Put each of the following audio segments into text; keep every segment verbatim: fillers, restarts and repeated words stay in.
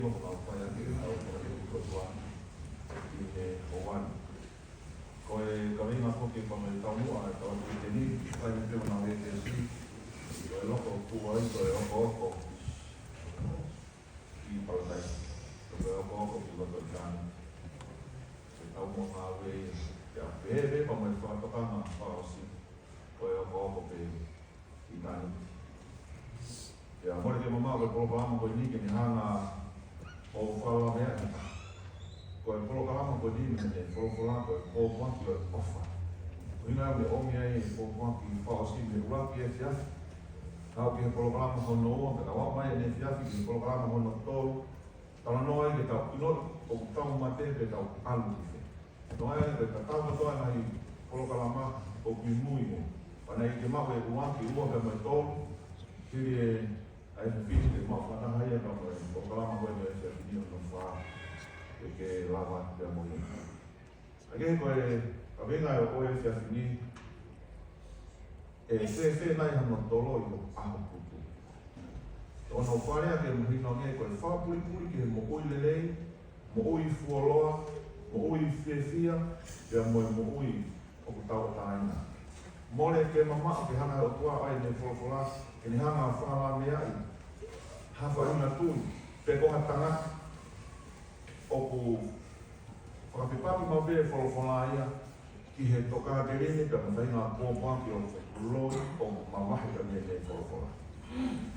Ko e kaveinga foki ko e kaveinga foki ko e taumuʻa ʻetau ʻaho ni, ʻoku fai pē ʻo nau ʻekeʻesi, ko e loko ʻoku ʻi ai, ko e okooko ʻi Palataisi, ko e okooko ʻi loto ʻitāniti. Ko e taumuʻa ngāue ia, pea pehē pē pea mo e fakatokanga fakaʻosi, ko e okooko pē ʻi ʻitāniti. Pea mole ke mamaʻo ko e polokalama ko eni ke ne hanga ʻo fakalaveaʻi ha taha. Ko e polokalama ko eni mei he folofola ko e pōpoaki ʻo e ʻofa. Ko e ʻuhinga ia ʻoku ne ʻomi ai e pōpoaki fakaʻosi mei he ʻuluaki efiafi, ʻo aʻu ki he polokalama hono ua, pea ka aʻu mai ʻanenai efiafi ki he polokalama hono tolu, talanoa ai ki heʻetau ʻilo ʻoku tau mate pea tau ʻalu ki fē. Talanoa ai ki he tatau kotoa e ngaahi polokalama ʻoku ʻi mui he. Pea naʻe ʻikai ke maʻu e ʻuluaki, ua pea mo e tolu, hili e, ʻa e fifty, maʻu fakataha ia ka mo e polokalama ko ē mei he efiafi ni hono fā, ʻikai ke lava pea mo ia. ʻA ia ko e kaveinga ʻo e efiafi ni, ʻe fēfē nai hano toloi ho ʻaho putu? Ko hono fakalea ke mahino ange ko e fakapulipuli ki he moʻui lelei, moʻui fuoloa, moʻui fiefia, pea mo e moʻui ʻoku tauʻatāina. Mole ke mamaʻo ke hanga ʻe he ʻOtua ʻi heʻene folofola ke ne hanga ʻo fakalaveaʻi ha faʻahinga tui, pe ko ha tangata ʻoku fakafepaki maʻu pē e folofola ia ki he tokāteline pea mo e faʻahinga pōpoaki ʻoku loi ʻoku mavahe ka mei he folofola.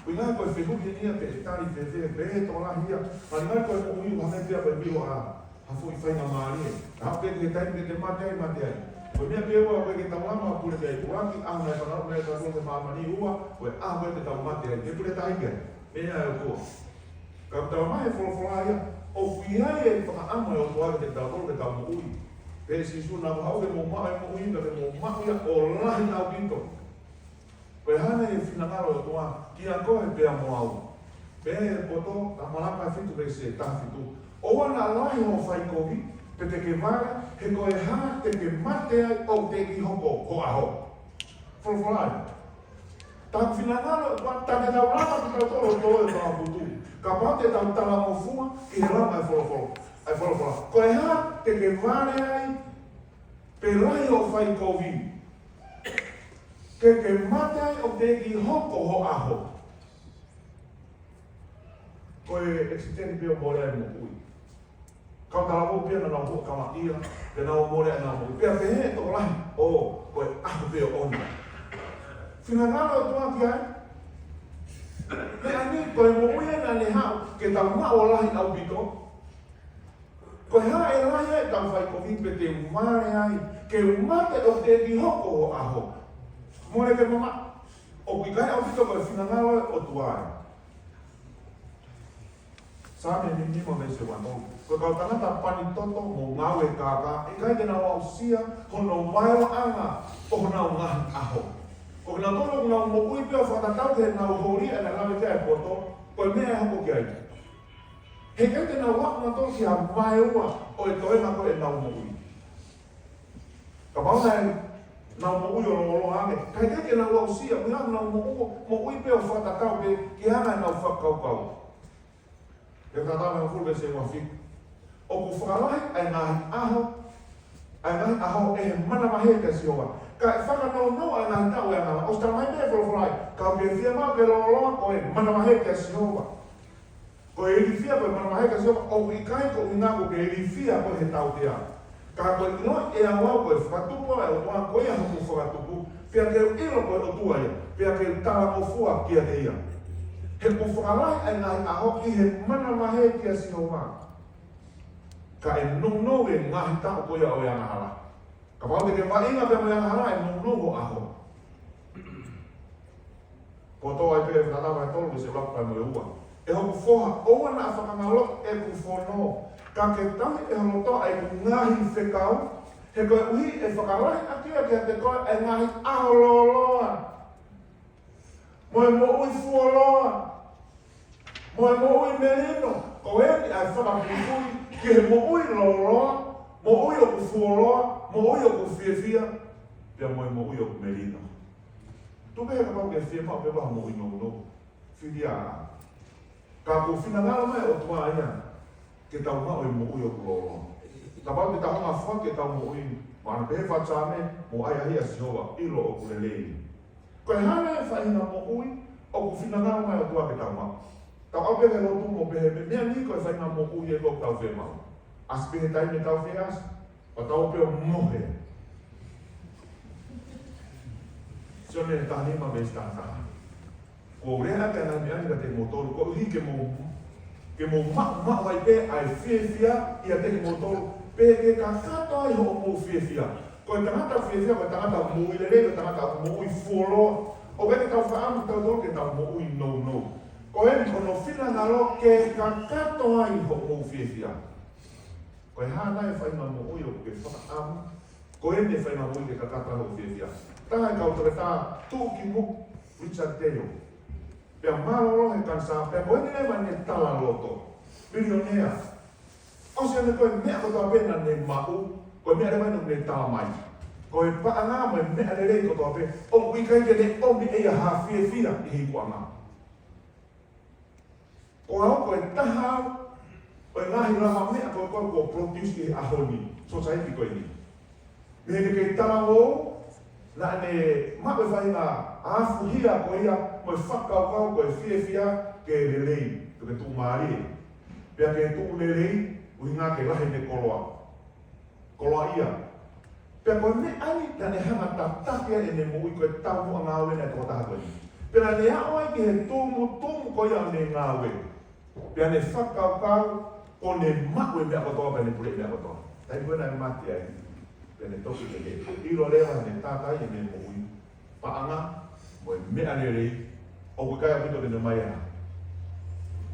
ʻUhinga ko e fehuʻi eni ia pe ʻe tali fēfē, pe ʻe tokolahi ia, malimali ko e moʻui ʻoku hangē pē ia ko e milo ʻa ha foʻi faingamālie. Ka ʻoku ʻikai ke taimi ke te mate ai, mate ai. Ko e meʻa pē ʻoku ʻikai ke tau lava ʻo pule ki ai, ʻuluaki ʻaho naʻe fanauʻi mai ai kitautolu he māmani, ua, ko e ʻaho ko ē te tau mate ai, te pule tahi ki ai. Meʻa ʻa e ʻOtua. Ka ʻoku talamai ʻe he folofola ia, ʻoku ʻi ai e fakaʻamu ʻa e ʻOtua kiate kitautolu ke tau moʻui. Pehē ʻe Sīsū, naʻa mou haʻu ke mou maʻu e moʻui, ka ke mou maʻu ia ʻo lahi ʻaupito. Ko e hā nai e finangalo ʻo e ʻOtua kiate koe pea mo au? Pehē ʻe he poto, Tamalapa fitu veesi taha fitu: ʻOua naʻa lahi hoʻo faikovi, pe te ke vale, he ko e hā te ke mate ai ʻoku teʻeki hoko ho ʻaho? Folofola ia. Tau finangalo ʻa e ʻOtua, ta ke tau lava kitautolu ʻo toloi hotau putu. Kapau te tau talangofua ki he lava e folofola, ʻa e folofola. Ko e hā te ke vale ai, pe lahi hoʻo faikovi, ke ke mate ai ʻoku teʻeki hoko ho ʻaho? Ko e ʻekisiteni pē ʻo mole ai e moʻui. Kau talavou pē ia naʻa nau hū kamaʻia, pea nau mole ai ʻenau moʻui. Pea pehē ʻe tokolahi, ʻō, ko e ʻaho pē ʻoʻona. Finangalo ʻa e ʻOtua ki ai. Pea ʻi ai ko e moʻui ia naʻa ne haʻu ke tau maʻu ʻo lahi ʻaupito. Ko e hā ʻe lahi ai ʻetau faikovi pe te u vale ai, ke u mate ʻoku teʻeki hoko ho ʻaho? Mole ke mamaʻo, ʻoku ʻikai ʻaupito ko e finangalo ʻo e ʻOtua ia. Saame nimamano veesi ua tolu: Ko e kau tangata pani toto mo ngāue kākā, ʻikai te nau aʻusia hono vaeua ʻanga ʻo honau ngaahi ʻaho. Ko kinautolu ʻoku nau moʻui pē ʻo fakatatau ki heʻenau holi, ʻa ia naʻe lave ki ai e poto, ko e meʻa ʻe hoko ki ai. He ʻikai te nau aʻu nautolu ki ha vaeua ʻo e toenga ko ē ʻenau moʻui. Kapau naʻa nau moʻui ʻo lōloa ange, ka ʻikai ke nau aʻusia, ʻoku nau moʻui, moʻui pē ʻo fakatatau pē ki he anga ʻenau fakakaukau. He Fakatanga hongofulu veesi ua fitu: ʻOku fakalahi ʻa e ngaahi ʻaho, ʻa e ngaahi ʻaho ʻe he manavahē kia Sihova, kae fakanounou ʻa e ngaahi taʻu ʻo e angahala. ʻOsi talamai pē ʻe he folofola ia, kapau ʻoku ke fiemaʻu ke lōloa, ko e manavahē kia Sihova. Ko e ilifia, ko e manavahē kia Sihova, ʻoku ʻikai ko e ʻuhinga ʻoku ke ilifia koe he tautea. Ka ko e ʻiloʻi ʻe au ko e fakatupu ʻa e ʻOtua, ko ia hoku fakatupu, pea ke u ʻilo ko e ʻOtua ia, pea ke u talangofua kiate ia. He ʻoku fakalahi ʻa e ngaahi ʻaho ʻi he manavahē kia Sihova, kae nounou e ngaahi taʻu ko ia ʻo e angahala. Kapau te ke vaʻinga pea mo e angahala, ʻe nounou ho ʻaho. Poto ai pē Fakatanga vahe tolu veesi ʻuluaki pea mo e ua: ʻE hoku foha, ʻoua naʻa fakangaloʻi ʻeku fono, ka ke tauhi ʻe ho loto ʻa ʻeku ngaahi fekau, he koeʻuhi ʻe fakalahi ʻaki ia kiate koe ʻa e ngaahi ʻaho lōloa, mo e moʻui fuoloa, mo e moʻui melino. Ko eni ʻa e fakapulipuli ki he moʻui lōloa, moʻui ʻoku fuoloa, moʻui ʻoku fiefia, pea mo e moʻui ʻoku melino. Tuku kehe kapau ʻoku ke fiemaʻu pē ha moʻui nounou. Fili ā. Ka ʻoku finangalo mai ʻOtua ia ke tau maʻu e moʻui ʻoku lōloa. Kapau te tau hanga ʻo foaki ʻetau moʻui, mahalo pehē fakatātā, mou ʻai ʻa Sihova, ʻilo ʻoku lelei. Ko e hā e faʻahinga moʻui ʻoku finangalo mai ʻOtua ke tau maʻu? Tau ʻalu pē ki he lotu mo pehē, meʻa ni ko e faʻahinga moʻui ʻoku tau fiemaʻu. ʻAsi pē he taimi tau fie ʻasi, pea tau pē ʻo mohe. Sione taha nima veesi taha taha. Ko e lea ʻa e ngaahi meʻa ni kiate kimoutolu, koeʻuhi ke mou, ke mou maʻu, maʻu ai pē ʻa e fiefia ʻiate kimoutolu, pea ke kakato ai hoʻomou fiefia. Ko e tangata fiefia, ko e tangata moʻui lelei, ko e tangata moʻui fuoloa. ʻOku ʻikai ke tau fakaʻamu kitautolu ke tau moʻui nounou. Ko eni hono finangalo ke kakato ai hoʻomou fiefia. Ko e hā nai e faʻahinga moʻui ʻoku ke fakaʻamu? Ko eni e faʻahinga moʻui ke kakato ai hoʻo fiefia. Taha e kau toketā tuʻukimuʻa, Richard Teo. Pea mālōlō he kanisā, pea ko eni leva ʻene talaloto. Milionea. ʻOsi ʻene ko e meʻa kotoa pē naʻa ne maʻu, ko e meʻa leva ʻene tala mai. Ko e paʻanga mo e meʻa lelei kotoa pē, ʻoku ʻikai ke ne ʻomi ʻe ia ha fiefia ʻi he ikuʻanga. Ko au ko e taha au ʻo e ngaahi lavameʻa ko ē kuo produce ʻi he ʻaho ni, society ko eni. Mei he kei talavou, naʻa ne maʻu e faʻahinga afuhia ko ia mo e fakakaukau ko e fiefia ke lelei, ke tuʻumālie. Pea ke tuʻu lelei, ʻuhinga ke lahi ʻene koloa. Koloaʻia. Pea ko e meʻa ni, naʻa ne hanga ʻo tataki ai ʻene moʻui ko e taumuʻa ngāue ʻa e tokotaha ko eni. Pea naʻa ne aʻu ai ki he tumutumu ko ia ʻo ʻene ngāue. Pea ne fakakaukau, kuo ne maʻu e meʻa kotoa, pea ne puleʻi e meʻa kotoa. Taimi ko ē naʻa ne mate ai, pea ne toki lele. ʻIlo leva ʻene tataki ʻene moʻui. Paʻanga, mo e meʻa lelei, ʻoku ʻikai ʻaupito ke ne ʻomai ʻa.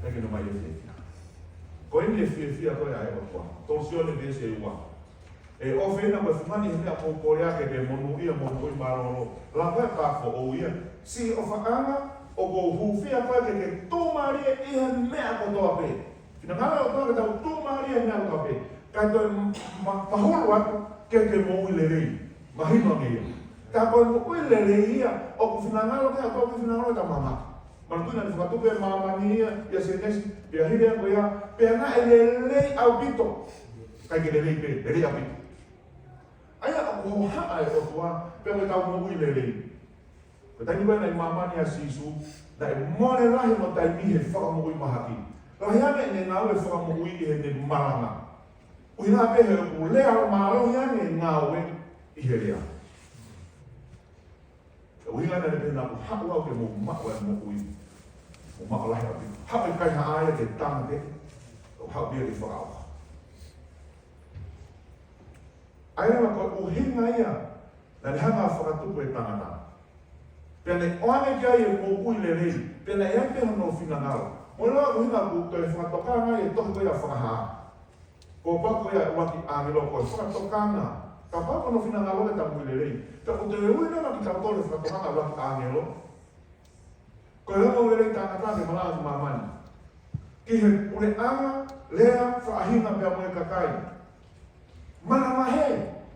ʻIkai ke ne ʻomai e fiefia. Ko eni e fiefia ko ē ʻa e ʻOtua. Tolu Sione veesi ua. ʻE ʻofa ʻena ko e fungani he meʻa ʻoku ou kole ʻaki ke monūʻia mo moʻui mālōlō. Lava e pā foʻou ia. Siʻi ʻofaʻanga, ʻoku ou hūfia koe ke ke tuʻumālie ʻi he meʻa kotoa pē. Finangalo ʻOtua ke tau tuʻumālie he meʻa kotoa pē. Kae toe ma-, mahulu atu ke ke moʻui lelei. Mahino ange ia. Ka ko e moʻui lelei ia, ʻoku finangalo ke ʻOtua, ʻoku finangalo ke tau mamata. Manatuʻi naʻa ne fakatupu e māmani ia, ʻia Sēnesi, pea hili ange ko ia, pea naʻe lelei ʻaupito. ʻIkai ke lelei pē, lelei ʻaupito. ʻA ia ʻoku hohaʻa e ʻOtua, pea mo ʻetau moʻui lelei. Ko e taimi ko ē naʻe ʻi māmani ʻa Sīsū, naʻe mole lahi hono taimi he fakamoʻui mahaki. Lahi ange ʻene ngāue fakamoʻui ʻi heʻene malanga. ʻUhinga pē he ʻoku lea mālohi ange e ngāue ʻi he lea. ʻUhinga naʻa ne pehē naʻa ku haʻu au ke mou maʻu e moʻui. Mou maʻu lahi ʻaupito. Haʻu e kaihaʻa ia ke tangata, ʻo haʻu pē ia ke fakaʻauha. ʻA ia ko e ʻuhinga ia, naʻa ne hanga ʻo fakatupu e tangata. Pea ne ʻoange ki ai e moʻui lelei, pea naʻe ʻi ai pē hono finangalo. Mou ʻilo ʻuhinga ʻoku toe fakatokanga ai e tohi ko ia Fakahā. Ko e pako ia ʻuluaki ʻāngelo ko e fakatokanga. Kapau ko hono finangalo ke tau moʻui lelei. Pea ʻoku toe ui leva kitautolu he fakatokanga ʻuluaki ʻāngelo. Ko e ongo lelei tangata ke malanga ki māmani. Ki he puleʻanga, lea, faʻahinga pea mo e kakai. Manavahē,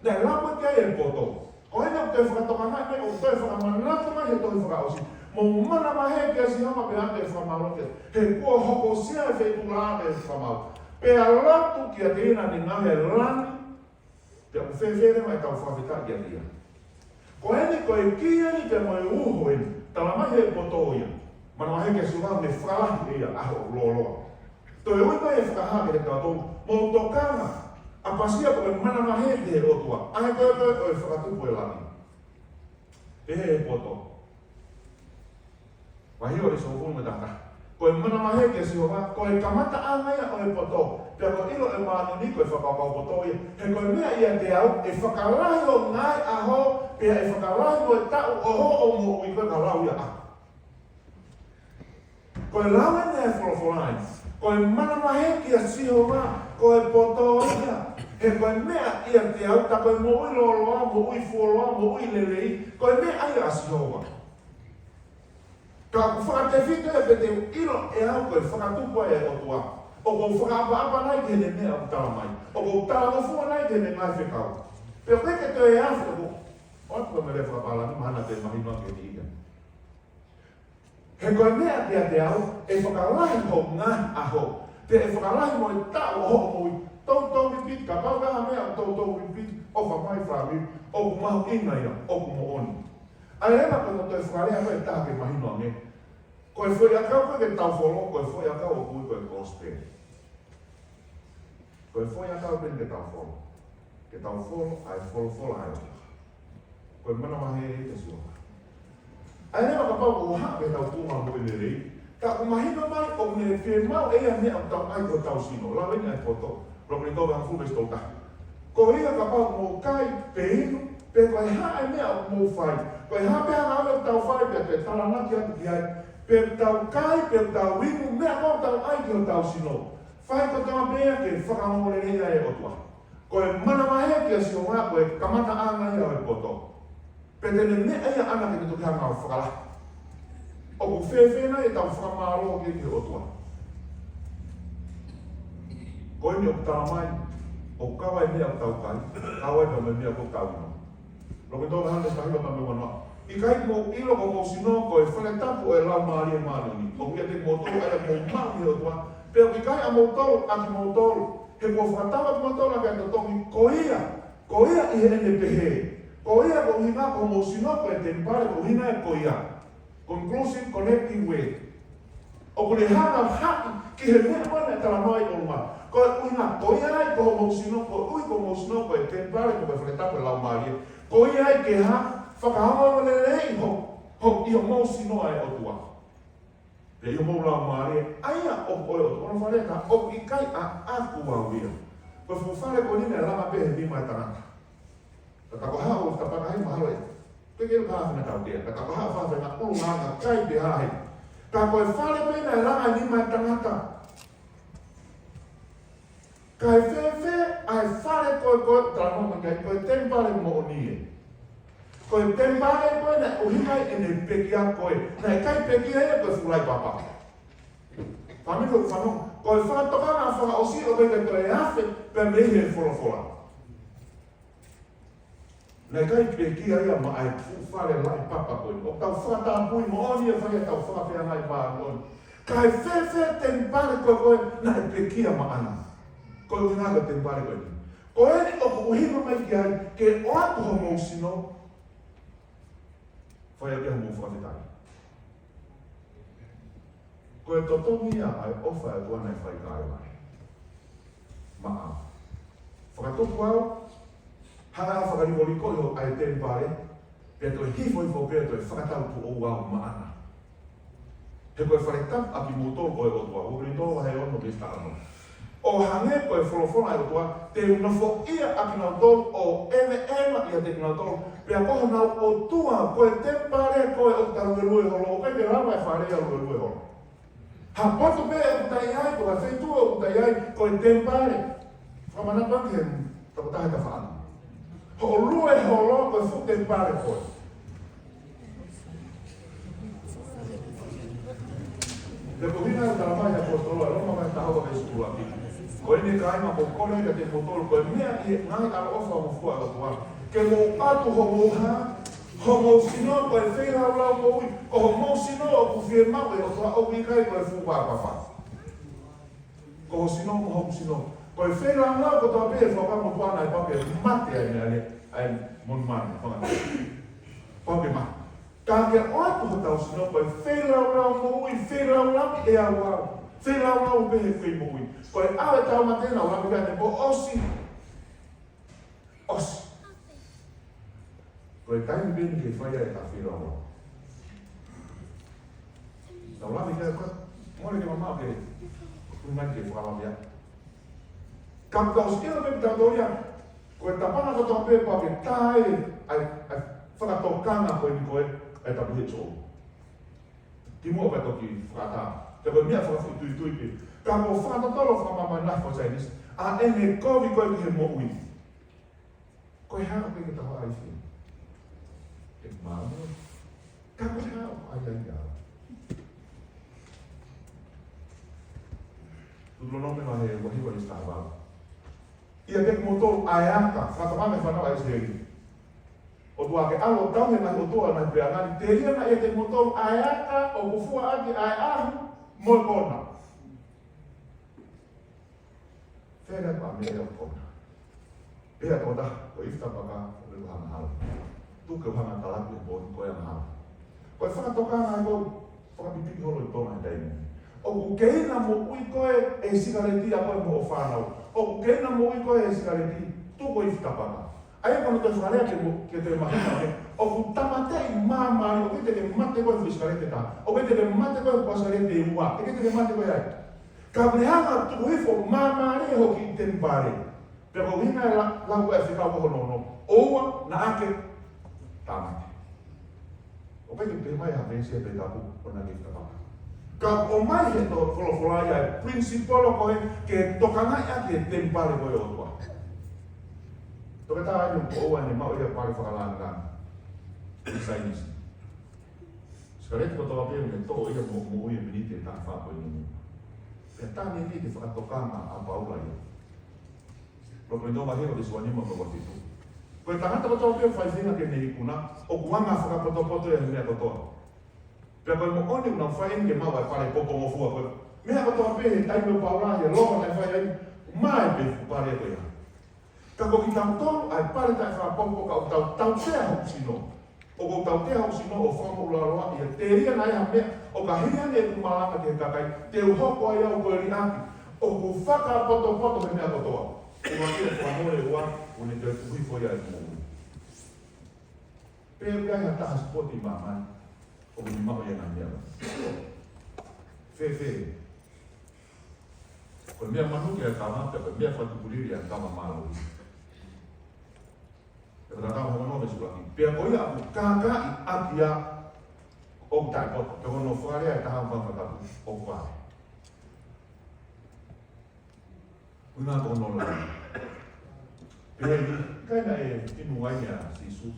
naʻe lau atu ai e poto. Ko ena ʻoku toe fakatokanga mai, ʻoku toe fakamanatu mai he tohi fakaʻosi. Mou manavahē kia Sihova pea te fakamālō ki ai. He kuo hokosia e feituʻu laʻā ʻo e fakamaau. Pea lotu kiate ia naʻa ne ngaohi e langi, pea ʻoku fēfē leva ʻetau fakafetaʻi kiate ia. Ko eni ko e kī eni pea mo e uho eni, tala mai he poto ia. Manavahē kia Sihova, ne fakalahi ʻe ia ʻa hoʻo lōloa. Toe ui mai e Fakahā kiate kitautolu, mou tokanga, ʻapasia ko e manavahē ki he ʻOtua, ʻa e toetuʻu ʻo e fakatupu e langi. Pehē he poto. Vahe ua veesi hongofulu mā taha. Ko e manavahē kia Sihova, ko e kamataʻanga ia ʻo e poto. Pea ko e ʻilo ʻa e māʻoniʻoni ko e fakapapau poto ia. He ko e meʻa ʻiate au, ʻe fakalahi hoʻo ngaahi ʻaho, pea ʻe fakalahi mo e taʻu ʻo hoʻo moʻui, ko e ka lau ia ʻa. Ko e lau eni e folofola eni. Ko e manavahē kia Sihova, ko e poto ia. He ko e meʻa ʻiate au, tā ko e moʻui lōloa, moʻui fuoloa, moʻui lelei, ko e meʻa ia ʻa Sihova. Ka ʻoku fakatefito ia pe te u ʻilo ʻe au ko e fakatupu ʻa e ʻOtua. ʻOku ou fakaʻapaʻapa nai ki heʻene meʻa ʻoku tala mai. ʻOku ou talangofua nai ki heʻene ngaahi fekau. Pea ʻoku ʻikai ke toe afe ʻoku, ʻoatu ko e meʻa fakapālangi mahalo te mahino ange ki ai. He ko e meʻa kiate au, ʻe fakalahi hoʻo ngaahi ʻaho, pea ʻe fakalahi mo e taʻu ʻo hoʻo moʻui. Toutou repeat, kapau ko ha meʻa ʻoku toutou repeat, ʻofa mai fāmili, ʻoku mahuʻinga ia, ʻoku moʻoni. ʻA ia leva ko e toe fakalea ko e taha ke mahino ange. Ko e foʻi ʻakau ko ē ke tau folo, ko e foʻi ʻakau ʻoku ui ko e gospel. Ko e foʻi ʻakau pē eni ke tau folo. Ke tau folo ʻa e folofola ʻa e ʻOtua. Ko e manavahē ia ki he sioha. ʻA ia leva kapau ʻoku haʻu ʻetau tuʻunga moʻui lelei, ka ʻoku mahino mai ʻoku ne fiemaʻu ʻe ia meʻa ʻoku tau ʻai ki hotau sino. Lau eni ʻa e poto. Loma ni tolu hongofulu veesi tolu taha. Ko ia kapau ʻoku mou kai pe inu, pe ko e hā e meʻa ʻoku mou fai, ko e hā pē ha ngāue ʻoku tau fai, pea toe talamai atu ki ai, pe ʻoku tau kai, pe ʻoku tau inu, meʻa ko ē ʻoku tau ʻai ki hotau sino, fai kotoa pē ia ke fakaongoongoleleiʻi ʻa e ʻOtua. Ko e manavahē ki he sioha ko e kamataʻanga ia ʻo e poto. Pea te ne meʻa ia ʻana ke ne toki hanga ʻo fakalahi. ʻOku fēfē nai ʻetau fakamālō ki he ʻOtua? Ko eni ʻoku talamai, ʻoku kau ai meʻa ʻoku tau kai, kau ai pē mo e meʻa ʻoku tau inu. Loma ni tolu hongofulu veesi taha hiva mo e ua noa. ʻIkai te mou ʻilo ko homou sino ko e fale tapu ʻo e Laumālie Māʻoniʻoni, ʻoku ʻiate kimoutolu ʻa ia kuo mou maʻu mei he ʻOtua, pea ʻoku ʻikai ʻamoutolu, ʻa kimoutolu, he kuo fakatau ʻa kimoutolu ʻaki ʻa e totongi. Ko ia, ko ia ʻi heʻene pehē, ko ia ko e ʻuhinga ko homou sino ko e temipale, ko e ʻuhinga ia ko ia. Conclusive, connecting word. ʻOku ne hanga ʻo haʻi ki he meʻa ko ē naʻe talanoa ai ʻolunga. Ko e ʻuhinga, ko ia ai ko homou sino, koeʻuhi ko homou sino ko e temipale, ko e fale tapu ʻo e Laumālie. Ko ia ai ke hā? Fakaongoongoleleiʻi ho, ho, ʻi homou sino ʻa e ʻOtua, pea ʻi homou laumālie, ʻa ia ʻoku ʻo e ʻOtua, ʻo ne fale ka ʻoku ʻikai ʻaʻaku au ia. Ko e fuʻu fale ko eni naʻe langa pē he nima ʻo e tangata. Ka ka ko e hā ʻoku ta paka hai mahalo ē. Ke ke ka fina tau kea. Ka ka ko e hā fafenga ʻulungaanga kai pē hai. Ka ko e fale pē naʻe langa he nima ʻo e tangata. Kae fēfē ʻa e fale ko ē, ko ē, talanoa mai ki ai, ko e temipale moʻoni ē. Ko e temipale ko ē naʻe ʻuhinga ai ʻene pekia ko ē. Naʻe ʻikai pekia ia ko e fuʻu laʻi papa. Fāmili ʻoku fanongo, ko e fakatokanga fakaʻosi ʻoku ʻikai ke toe afe pē mei he folofola. Naʻe ʻikai pekia ia maʻa e fuʻu fale laʻi papa ko ē. ʻOku tau fakatapui moʻoni e fai ʻetau fakafeangai pā moʻoni. Kae fēfē temipale ko ē, ko ē naʻe pekia maʻana? Ko e ʻuhinga ko e temipale ko ē. Ko eni ʻoku ʻuhinga mai ki ai, ke ʻoatu homou sino, fai ʻaki homou fakafetaʻi. Ko e totongi ia ʻa e ʻofa ʻa e ʻOtua naʻe fai kia Kalaisi maʻau. Fakatupu au, hanga ʻo fakalikoliko ʻi hoʻo ʻai temipale, pea toe hifo hifo pea toe fakatau tuʻo au maʻana. He ko e fale tapu ʻa kimoutolu ʻo e ʻOtua, ʻUluaki Kolinitō vahe ono veesi taha ono. ʻO hangē ko e folofola ʻa e ʻOtua, te u nofoʻia ʻa kinautolu ʻo ʻeveʻeva ʻiate kinautolu, pea ko honau ʻOtua, ko e temipale ko ē ʻoku ta luelue holo, ʻoku ʻikai ke lava e fale ia ʻo luelue holo. Ha potu pē ʻoku ta ʻi ai, ko ha feituʻu ʻoku ta ʻi ai, ko e temipale. Fakamanatu ange ki he tokotaha ʻe taha fānau. Hoʻo lue holo ko e fuʻu temipale koe. Pea ko e ʻuhinga ia ʻoku talamai ʻe he ʻapositolo ʻi Loma vahe taha ua veesi ua ki. Ko eni kāinga, ʻoku ou kole kiate kimoutolu, ko e meʻa ʻi he ngaahi ʻaloʻofa ʻoku fuʻu ʻa e ʻOtua, ke mou ʻoatu homou hā? Homou sino ko e feilaulau moʻui. Ko homou sino ʻoku fiemaʻu ʻe he ʻOtua, ʻoku ʻikai ko e fuʻu vā papa. Ko ho sino mo hoku sino. Ko e feilaulau kotoa pē ʻe fakamotuʻa naʻe pau ke mate ai meʻa lea, ʻa e monumanu, fanga. Pau ke mate. Ka ke ʻoatu hotau sino ko e feilaulau moʻui, feilaulau ʻe au au. Feilaulau pē he fei moʻui. Ko e ʻave tau mate na ua mika ne po ʻosi. ʻOsi. Ko e taimi pē eni ke fai ai ʻetau feilaulau. Tau lave ki ai ko ē, mole ke mamaʻo ke, ʻuhinga ke fakalave ai. Ka ʻoku tau ʻosi ʻilo pē ʻe tautolu ia, ko e tapanga kotoa pē pau ke tā ai ʻa e, ʻa e fakatokanga ko eni ko ē, ʻa e tapu he tō. Kimuʻa pea toki fakatā. Pea ko e meʻa fakafoʻituitui pē. Ka ko e fakatotolo fakamāmani lahi faka-Saienisi, ʻa ʻene kovi ko ē ki he moʻui. Ko e hā pē ke tau ʻai fie? Ke mālō. Ka ko e hā ʻoku ʻai ai au? Teutalōnome vahe ua hiva veesi taha valu. ʻIa, ʻiate kimoutolu ʻa e aka, fakatokanga ki he fānau ʻa ʻIsileli. ʻOtua ke ʻalu ʻo tauhi e ngaahi ʻotua ʻo e ngaahi puleʻanga ni, telia naʻe ʻiate kimoutolu ʻa e aka ʻoku fua ʻaki ʻa e ʻahu mo e kona. Fēfē ʻa e meʻa ʻoku kona? Pea ko ta, ko e ifi tapaka, ʻoku ne hanga hala. Tuku ke u hanga ʻo talaki e pō ni ko e angahala. Ko e fakatokanga ia ʻoku fakapipiki holo ʻi Tonga he taimi ni. ʻOku keina moʻui koe ʻe he sikaleti ʻa koe mo hoʻo fānau. ʻOku keina moʻui koe ʻe he sikaleti, tuku e ifi tapaka. ʻA ia ko hono toe fakalea ke mo, ke toe mahino ange. ʻOku tāmateʻi māmālie, ʻoku ʻikai te ke mate koe he fuʻu sikaleti ʻe taha. ʻOku ʻikai te ke mate koe he fuʻu sikaleti ʻe ua. ʻIkai te ke mate koe ai. Ka ʻoku ne hanga ʻo tuku hifo māmālie hoʻo kiʻi temipale. Pea ko e ʻuhinga e la, lau ko e fekau ko hono ono. ʻOua naʻa ke tāmate. ʻOku ʻikai ke pehē mai ha veesi ʻi he Tohi Tapu ʻoku ʻikai ke tapaka. Ka ʻoku ʻomai he to, folofola ia e principle ko ē ke tokangaʻi ʻaki e temipale ko ē ʻo e ʻOtua. Toketā ʻeni ʻoku ʻoua naʻa ne maʻu ia pale fakalāngilangi. Ko e saienisi. Sikaleti kotoa pē ʻoku ne toʻo ia mo, moʻui e miniti ʻe taha fā poini nima. Pea tā ʻeni ʻi he fakatokanga ʻa Paula ia. Loto ʻi he Tohi Tapu he veesi ua nima mo e ua fitu. Ko e tangata kotoa pē ʻoku fai feinga ke ne ikuna, ʻoku anga fakapotopoto ia he meʻa kotoa. Pea ko e moʻoni ʻoku nau fai ʻeni ke maʻu ʻa e pale popongofua ko ē. Meʻa kotoa pē he taimi ʻo Paula he loto naʻe fai ai, ʻomai pē fuʻu pale ko ia. Ka ko kitautolu ʻa e pale taʻefakapotopoto ka ʻoku tau tautea hoku sino. ʻOku ou tautea hoku sino ʻo fakamoʻulaloa ia telia naʻe ʻi ai ha meʻa ʻoka hili ange ʻeku malanga ki he kakai, te u hoko ai au ko e liʻaki. ʻOku fakapotopoto he meʻa kotoa. ʻOua ke fakamole ua, ʻoku ne toe tuku hifo ia ʻeku moʻui. Pe ʻoku ʻi ai ha taha sipoti ʻi māmani ʻoku ne maʻu ia ʻi he ngaahi meʻa. Fēfē. Ko e meʻa manuki ʻa e kama, pea ko e meʻa fakatukulili ʻa e kama mālohi. Pea ko e tau hono veesi ʻuluaki. Pea ko ia ʻoku kākaaʻi ʻaki ia ʻoku taʻepoto. Pea ko hono fakalea ʻe taha ʻoku fakatapu ʻoku vale. Ui na ko hono lau. Pea ʻikai naʻe inu uaine ʻa Sīsū.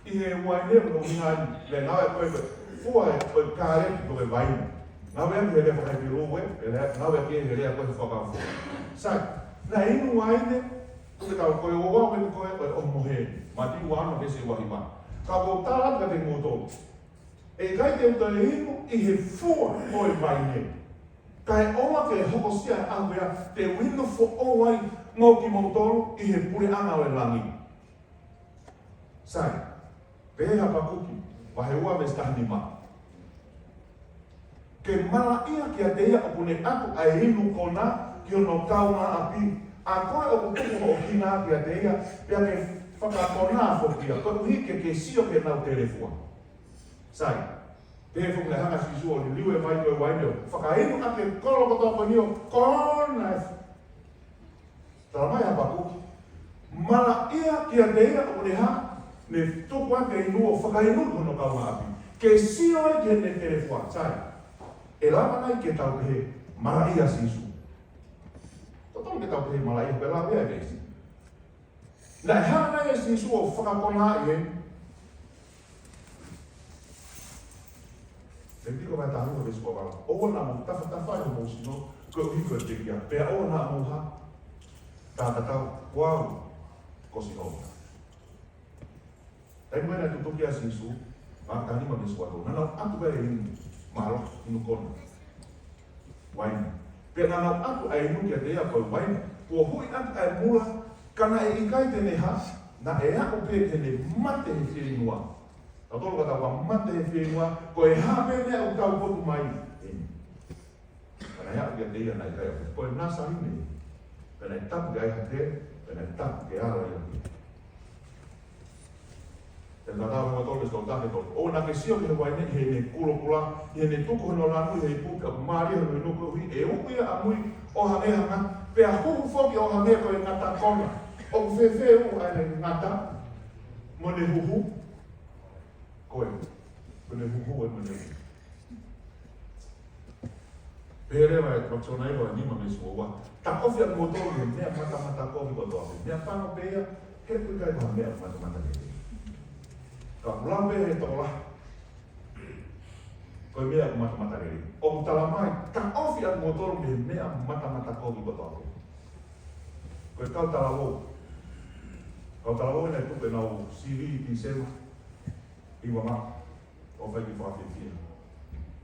ʻI he uaine ʻoku ʻuhinga ai, le ngāue ko ē, fua e, ko e kāleti ko e vaine. Ngāueʻaki he lea faka-Hepelū ē, he lea, ngāueʻaki he lea ko ē he fakafua. Sai, naʻe inu uaine, ko e tau ko e ʻoua ko ē ko e, ko e ʻohomohe. Mātiu ua ono veesi ua hiva. Ka ʻoku ou tala atu kiate kimoutolu. ʻE ʻikai te u toe inu ʻi he fua ʻo e vaine. Kae ʻoua ke hokosia ʻa e ʻaho ia te u inu foʻou ai mo kimoutolu ʻi he puleʻanga ʻo e langi. Sai, pehē ʻe Hapakuki, vahe ua veesi taha nima. Ke malaʻia kiate ia ʻoku ne ʻatu ʻa e inu kona ki hono kaungāʻapi, ʻa koe ʻoku tuku hoʻo hina kiate ia, pea ke fakakona foki ia, koeʻuhi ke ke sio ki heʻenau telefua. Sai, pehē foki naʻe hanga ʻe Sīsū ʻo liliu e vai ko e uaine ʻo fakainu ʻaki e kolo kotoa ko eni ʻo kona e Talamai ʻe Hapakuki, malaʻia kiate ia ʻoku ne hā, ne tuku ʻa e inu ʻo fakainu ki hono kaungāʻapi. Ke sio ai ki heʻene telefua, sai. ʻE lava nai ke tau pehē, malaʻia Sīsū? Totonu ke tau pehē, malaʻia, pea lau ia e veesi. Naʻe hanga nai ʻe Sīsū ʻo fakakonaaʻi e Levitiko vahe taha ua veesi ua valu. ʻOua naʻa mou tafatafai homou sino, koeʻuhi ko e pekia. Pea ʻoua naʻa mou hā, tātatau, ko au ko Sihova. Taimi ko ē naʻe tutuki ai ʻa Sīsū, Maʻake taha nima veesi ua tolu. Naʻa nau ʻatu pē e inu mālohi, inu kona. Uaine. Pea naʻa nau ʻatu ʻa e inu kiate ia ko e uaine kuo huʻi ʻaki ʻa e mula, ka naʻe ʻikai te ne hā, naʻe aʻu pē ke ne mate he fieinua. Tautolu ka tau ka mate he fieinua, ko e hā pē meʻa ʻoku tau potu mai. Ē. Ka naʻe aʻu kiate ia naʻe ʻikai ʻaupito. Ko e Nāsaleni. Pea naʻe tapu ke ʻai ha tē, pea naʻe tapu ke ala ia. Pea naʻa tau mo tolu veesi tolu taha ki he tolu. ʻOua naʻa ke sio ki he uaine ʻi heʻene kulokula, ʻi heʻene tuku hono lanu ʻi he ipu, pea ʻoku mālie hono inu koeʻuhi ʻe uʻu ia ʻamui ʻo hangē ha ngata, pea huhu foki ʻo hangē ko e ngata kona. ʻOku fēfē ʻa e ngata mo ʻene huhu? Ko e, ko ʻene huhu ē mo ʻene huhu. Pehē leva ʻe Pakisona ʻi he nima veesi ua ua. Taʻofi ʻa kimoutolu mei he meʻa matamata kovi kotoa pē. Meʻa pango pē ia, he ʻoku ʻikai ko ha meʻa matamata lelei. Ka ʻoku lau pē he tokolahi, ko e meʻa matamata lelei. ʻOku talamai, taʻofi ʻa kimoutolu mei he meʻa matamata kovi kotoa pē. Ko e kau talavou. Kau talavou naʻe tuku ʻenau sivi ʻi Tīsema, ʻi Vama, ʻo fai ki fakafiefia.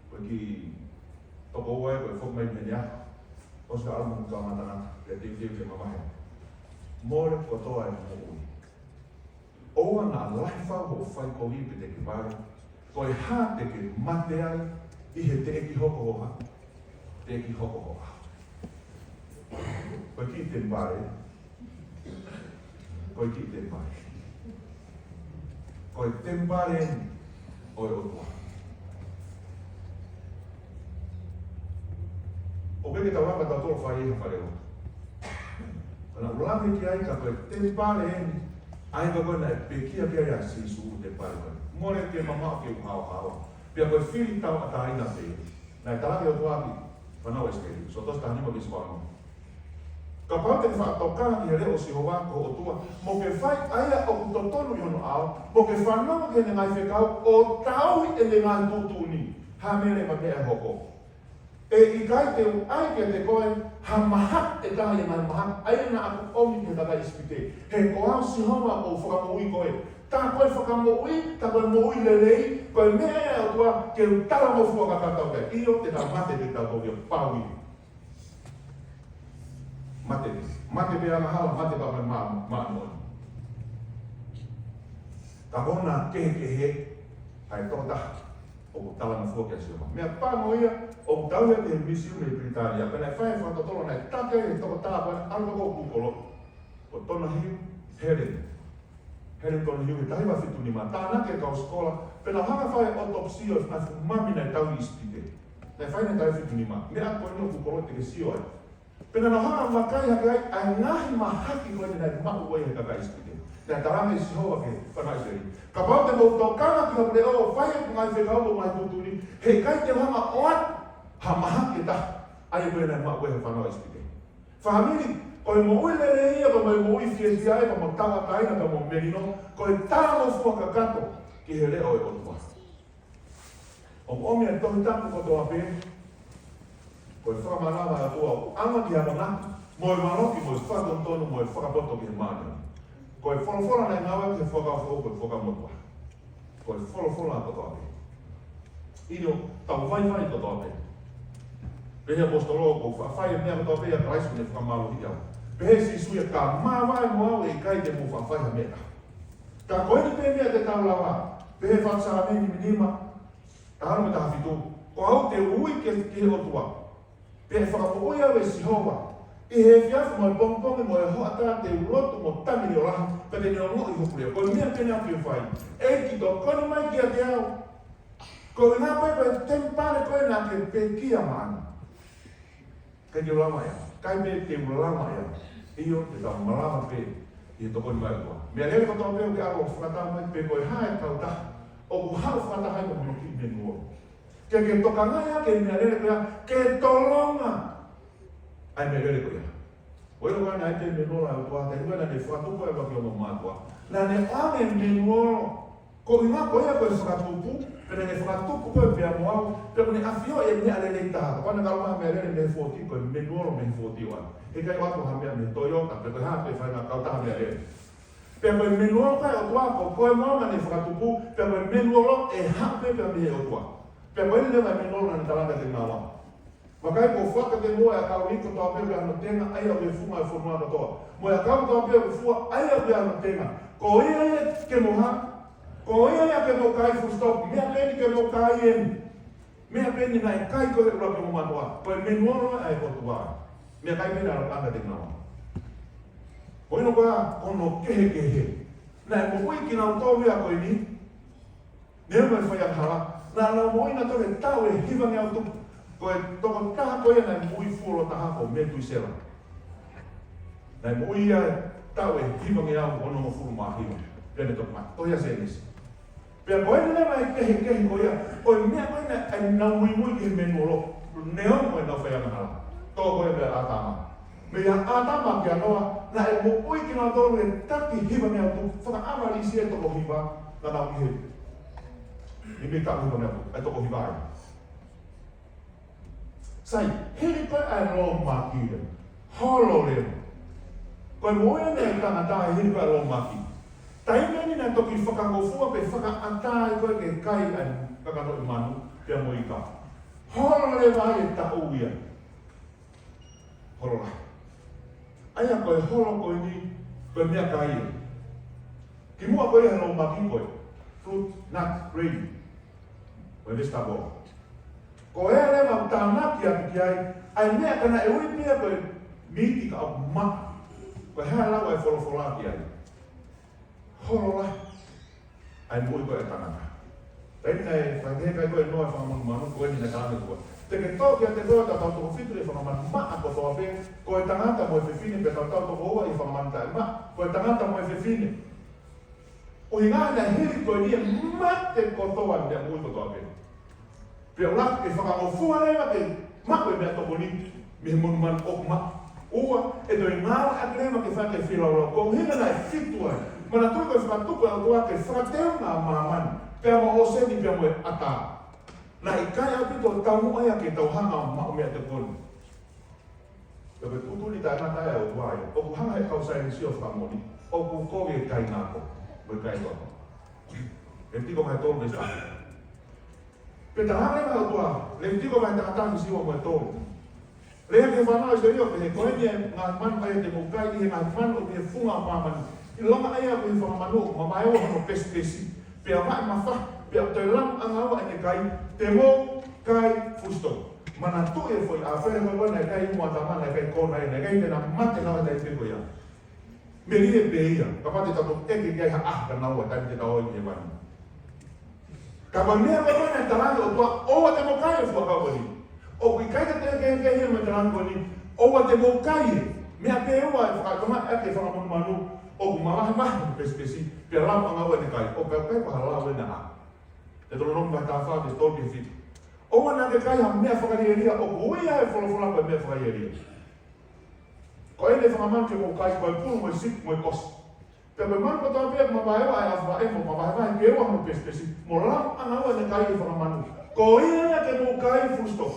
Ko e kiʻi tokoua ē, ko e foki mai mei heni ā, ʻosi ka ʻalu mo e kaungā tangata, pea teuteu ke mamahi. Mole kotoa e moʻui. ʻOua naʻa lahi fau hoʻo fai kovi pe te ke vale. Ko e hā te ke mate ai ʻi he teʻeki hoko hoʻo hā? Teʻeki hoko hoʻo ʻaho. Ko e kiʻi temipale. Ko e kiʻi temipale. Ko e temipale eni ʻo e ʻOtua. ʻOku ʻikai ke tau lava tautolu ʻo fai ʻi ha fale lotu. Ka naʻa ku lave ki ai ka ko e temipale eni, ʻa ia ko ē naʻe pekia ki ai ʻa Sīsū, temipale ko ē. Mole ke mamaʻo ke u haohaoa. Pea ko e fili tauʻatāina pē. Naʻe tala ki he ʻOtua ki he fānau ʻIsileli. Sōtosi taha nima veesi fā ono. Kapau te ke fakatokanga ki he leʻo ʻo Sihova ko ho ʻOtua, mo ke fai ʻa ia ʻoku totonu ʻi hono ʻao, mo ke fanongo ki heʻene ngaahi fekau, ʻo tauhi ʻene ngaahi tuʻutuʻuni. Ha meʻa leva meʻa ʻe hoko. ʻE ʻikai te u ʻai kiate koe ha mahaki ʻe taha ʻi he ngaahi mahaki ʻa ia naʻa ku ʻomi ki he kakai ʻIsipite. He ko au Sihova ʻoku ou fakamoʻui koe. Tā ko e fakamoʻui, tā ko e moʻui lelei, ko e meʻa ia ʻa e ʻOtua ke u talangofua kakato ki ai. ʻIo, te tau mate, te tau toki pau ia. Mate, mate pē angahala, mate pē mā, mā, mā. Ka ko hono kehekehe, ʻa e tokotaha ʻoku talangofua kia Sihova. Meʻapango ia, ʻoku tau ia ki he misiu mei Pilitānia. Pea naʻe fai e fakatotolo naʻe taki ai e tokotaha ko ē, ʻalu ʻo kūkolo. Ko Donahue Helen. Helen Donahue, taha hiva fitu nima. Tānaki e kau sikola. Pea nau hanga fai e autopsy ʻo e fuʻu mami naʻe tau ʻi ʻIsipite. Naʻe fai naʻe tau fitu nima. Meʻa ko eni ʻoku kūkolo te ke sio ai. Pea naʻa nau hanga vakai hake ai ʻa e ngaahi mahaki ko eni naʻe maʻu ai he kakai ʻIsipite. Naʻe tala mai ʻe Sihova ki he fānau ʻIsileli. Kapau te mou tokanga ki hoku leʻo ʻo fai ʻeku ngaahi fekau mo e ngaahi tuʻutuʻuni, he ʻikai te u hanga ʻo ʻoatu ha mahaki ʻe taha ʻa ia ko ē naʻe maʻu ai he fānau ʻIsipite. Fāmili, ko e moʻui lelei ia, ko e moʻui fiefia ia, ko e moʻui tauʻatāina, ko e moʻui melino, ko e talangofua kakato ki he leʻo ʻo e ʻOtua. ʻOku ʻomi e Tohi Tapu kotoa pē, ko e fakamanava ʻa e ʻOtua, ʻoku ʻaonga ki he akonaki, mo e valoki, mo e fakatonutonu, mo e fakapoto ki he māmani. Ko e folofola naʻe ngāue ki he Fuakava Foʻou, ko e Fuakava Motuʻa. Ko e folofola kotoa pē. ʻIo, tau vaivai kotoa pē. Pehē ʻe he ʻaposetolo, ʻoku ou faʻa fai e meʻa kotoa pē ʻia Kalaisi ʻoku ne fakamālohiʻi au. Pehē ʻe Sīsū ia, ka māvae mo au ʻe ʻikai te mou faʻa fai ha meʻa. Ka ko eni pē meʻa te tau lava, pehē ʻe he faʻu Saame nima nima, taha ono mo e taha fitu, ko au te u ui ki he, ki he ʻOtua. Pea ʻe fakamoʻui au ʻe Sihova. ʻI he efiafi mo e pongipongi mo e hoʻatā te u lotu mo tangi leʻolahi, pea te ne ongoʻi hoku leʻo. Ko e meʻa pē eni ʻoku ou fie fai. ʻEiki tokoni mai kiate au. Ko e ʻuhinga ko ē ko e temipale ko ē naʻa ke pekia maʻana. ʻIkai te u lava ia. ʻIkai pē te u lava ia. ʻIo, te tau malava pē ʻi he tokoni mai ʻa e ʻOtua. Meʻalele kotoa pē ʻoku ke ʻalu ʻo fakatau mai pe ko e hā e kautaha ʻoku haʻu fakataha ai mo hono kiʻi menuolo. Ke ke tokangaʻi ʻa e meʻalele ko ia, ke tolonga ʻa e meʻalele ko ia. ʻOku ʻiloa naʻe ʻi ai e menuolo ʻa e ʻOtua, taimi ko ē naʻa ne fakatupu ai e ʻuluaki ongo mātuʻa. Naʻa ne ʻoange e menuolo. Ko e ʻuhinga ko ia ko e fakatupu, pea naʻa ne fakatupu koe pea mo au, pea ʻoku ne ʻafioʻi e meʻa lelei taha. Kapau naʻe ʻalu mai ha meʻalele mei he fōtī, ko e menuolo mei he fōtī ʻoku ʻalu. He ʻikai ʻoatu ha meʻa mei he Toyota, pe ko e hā pē faʻahinga kautaha meʻalele. Pea ko e menuolo ko ē ʻa e ʻOtua, ko koe mo au naʻa ne fakatupu, pea ko e menuolo ʻe haʻu pē pea mei he ʻOtua. Pea ko eni leva e menuolo naʻa ne tala ange kiate kinaua. Vakai, kuo u foaki kiate kimoua e ʻakauni kotoa pē ʻoku ʻi ai hano tenga, ʻa ia ʻoku ʻi he funga ʻo e fonua kotoa. Mo e ʻakauni kotoa pē ʻoku fua, ʻa ia ʻoku ʻi ai hano tenga. Ko ia ia ke mou hā? Ko ia ia ke mou kai, full stop. Meʻa pē eni ke mou kai eni. Meʻa pē eni naʻe kai ko ē ʻe he ʻuluaki ongo mātuʻa. Ko e menuolo ʻa e ʻOtua. Meʻakai pē naʻa ne ʻoange kiate kinaua. Ko eni ko ā, ko hono kehekehe. Naʻe moʻui kinautolu ia ko eni. Neongo e faiangahala, naʻa nau moʻui nautolu he taʻu ʻe hivangeau tupu. Ko e tokotaha ko ia naʻe moʻui fuoloa taha ko Metusela. Naʻe moʻui ia he taʻu ʻe hivangeau onongofulu mā hiva. Pea ne toki mate. Tohi ʻa Sēnesi. Pea ko eni leva e kehekehe ko ia, ʻo e meʻa ko ē naʻa nau muimui ki he menuolo, neongo ʻenau faiangahala. Tō ko ē meia ʻĀtama. Meia ʻĀtama kia Noa, naʻe moʻui kinautolu he taʻu ʻe hivangeau tupu, fakaʻavalisi e toko hiva, naʻa nau ʻi he. Ni me taʻu hivangeau tupu, e toko hiva ai. Sai, hili ko ē ʻa e lōmaki ia, holo leva. Ko e moʻui eni e tangata hili ko ē ʻa e lōmaki. Taimi ʻeni naʻe toki fakangofua pe fakaʻatā ai ko ē ke kai ʻa e kakanoʻi manu pea mo e ika. Holo leva ai e taʻu ia. Holo lahi. ʻA ia ko e holo ko eni, ko e meʻakai ia. Kimuʻa ko ia he lōmaki ko e fruit, nut, grain, mo e vegetable. Ko e leva ʻoku tānaki atu ki ai ʻa e meʻa ka naʻe ui pē ia ko e miti ka ʻoku maʻa. Ko e hā e lau ʻa e folofola ki ai? Holo lahi ʻa e moʻui ko ē ʻa e tangata. Taimi naʻe fakahekai ko ē ʻe Noa e fanga monumanu, ko eni naʻe tala mai ko ē: Te ke toʻo kiate koe ʻo tautoko fitu ʻi he fanga manu maʻa kotoa pē, ko e tangata mo e fefine, pea tautoko ua ʻi he fanga manu taʻemaʻa, ko e tangata mo e fefine. ʻUhinga naʻe hili ko eni e mate kotoa ʻa e meʻa moʻui kotoa pē. Pea ʻoku lava ke fakangofua leva ke maʻu e meʻatokoni mei he monumanu ʻoku maʻa. Ua, ʻe toe ngāueʻaki leva ke fai e feilaulau. Ko e ʻuhinga naʻe fitu ai. Manatuʻi ko e fakatupu ʻa e ʻOtua ke fakateunga ʻa māmani, pea mo ʻōseni, pea mo e ʻatā. Naʻe ʻikai ʻaupito taumuʻa ia ke tau hanga ʻo maʻu meʻatokoni. Pea ko e tuʻutuʻuni taʻengata ia ʻa e ʻOtua ia. ʻOku hanga ʻe he kau saienisi ʻo fakamoʻoni ʻoku kovi e kai ngako mo e kai toto. Levitiko vahe tolu veesi taha. Pea tala leva ʻe he ʻOtua, Levitiko vahe taha taha veesi ua mo e tolu: Lea ki he fānau ʻa ʻIsileli ʻo pehē, Ko eni e ngaahi manu ʻa ia te mou kai ʻi he ngaahi manu ʻoku ʻi he funga ʻo māmani. ʻIlonga ʻa ia ʻoku ʻi he fanga manu ʻoku mavaeua hono pesipesi, pea vaʻe mafahi, pea ʻoku toe lamuʻanga ua ʻene kai, te mou kai, full stop. Manatuʻi e foʻi ʻāfele ko ē naʻe kai ʻe Muʻa Tama, naʻe kai Kona ia, naʻe kai te na mate naua he taimi pē ko ia. Melie pē ia, kapau te tau toki ʻeke ki ai ha ʻaho ka naua, taimi te tau ō ai ki hēvani. Ka ko e meʻa ko ē naʻe tala ʻe he ʻOtua, ʻoua te mou kai e fuakava ko eni. ʻOku ʻikai ke toe kehekehe ia mei he tala ko eni, ʻoua te mou kai e meʻa pē ua ʻe fakaʻaongaʻi ʻaki e fanga monumanu, ʻoku mavahevahe hono pesipesi, pea lamuʻanga ua ʻene kai. ʻOku ʻikai ko ha lau ena ʻa Teutalonome vahe taha fā veesi tolu ki he fitu. ʻOua naʻa ke kai ha meʻa fakalielia, ʻoku ui ia ʻe he folofola ko e meʻa fakalielia. Ko eni e fanga manu ke mou kai, ko e pulu mo e sipi mo e kosi. Pea ko e manu kotoa pē ʻoku mavaeua ʻa e ʻaofivaʻe, mo mavahevahe pē ua hono pesipesi, mo lamuʻanga ua ʻene kai ʻe he fanga manu, ko ia ia ke mou kai, full stop.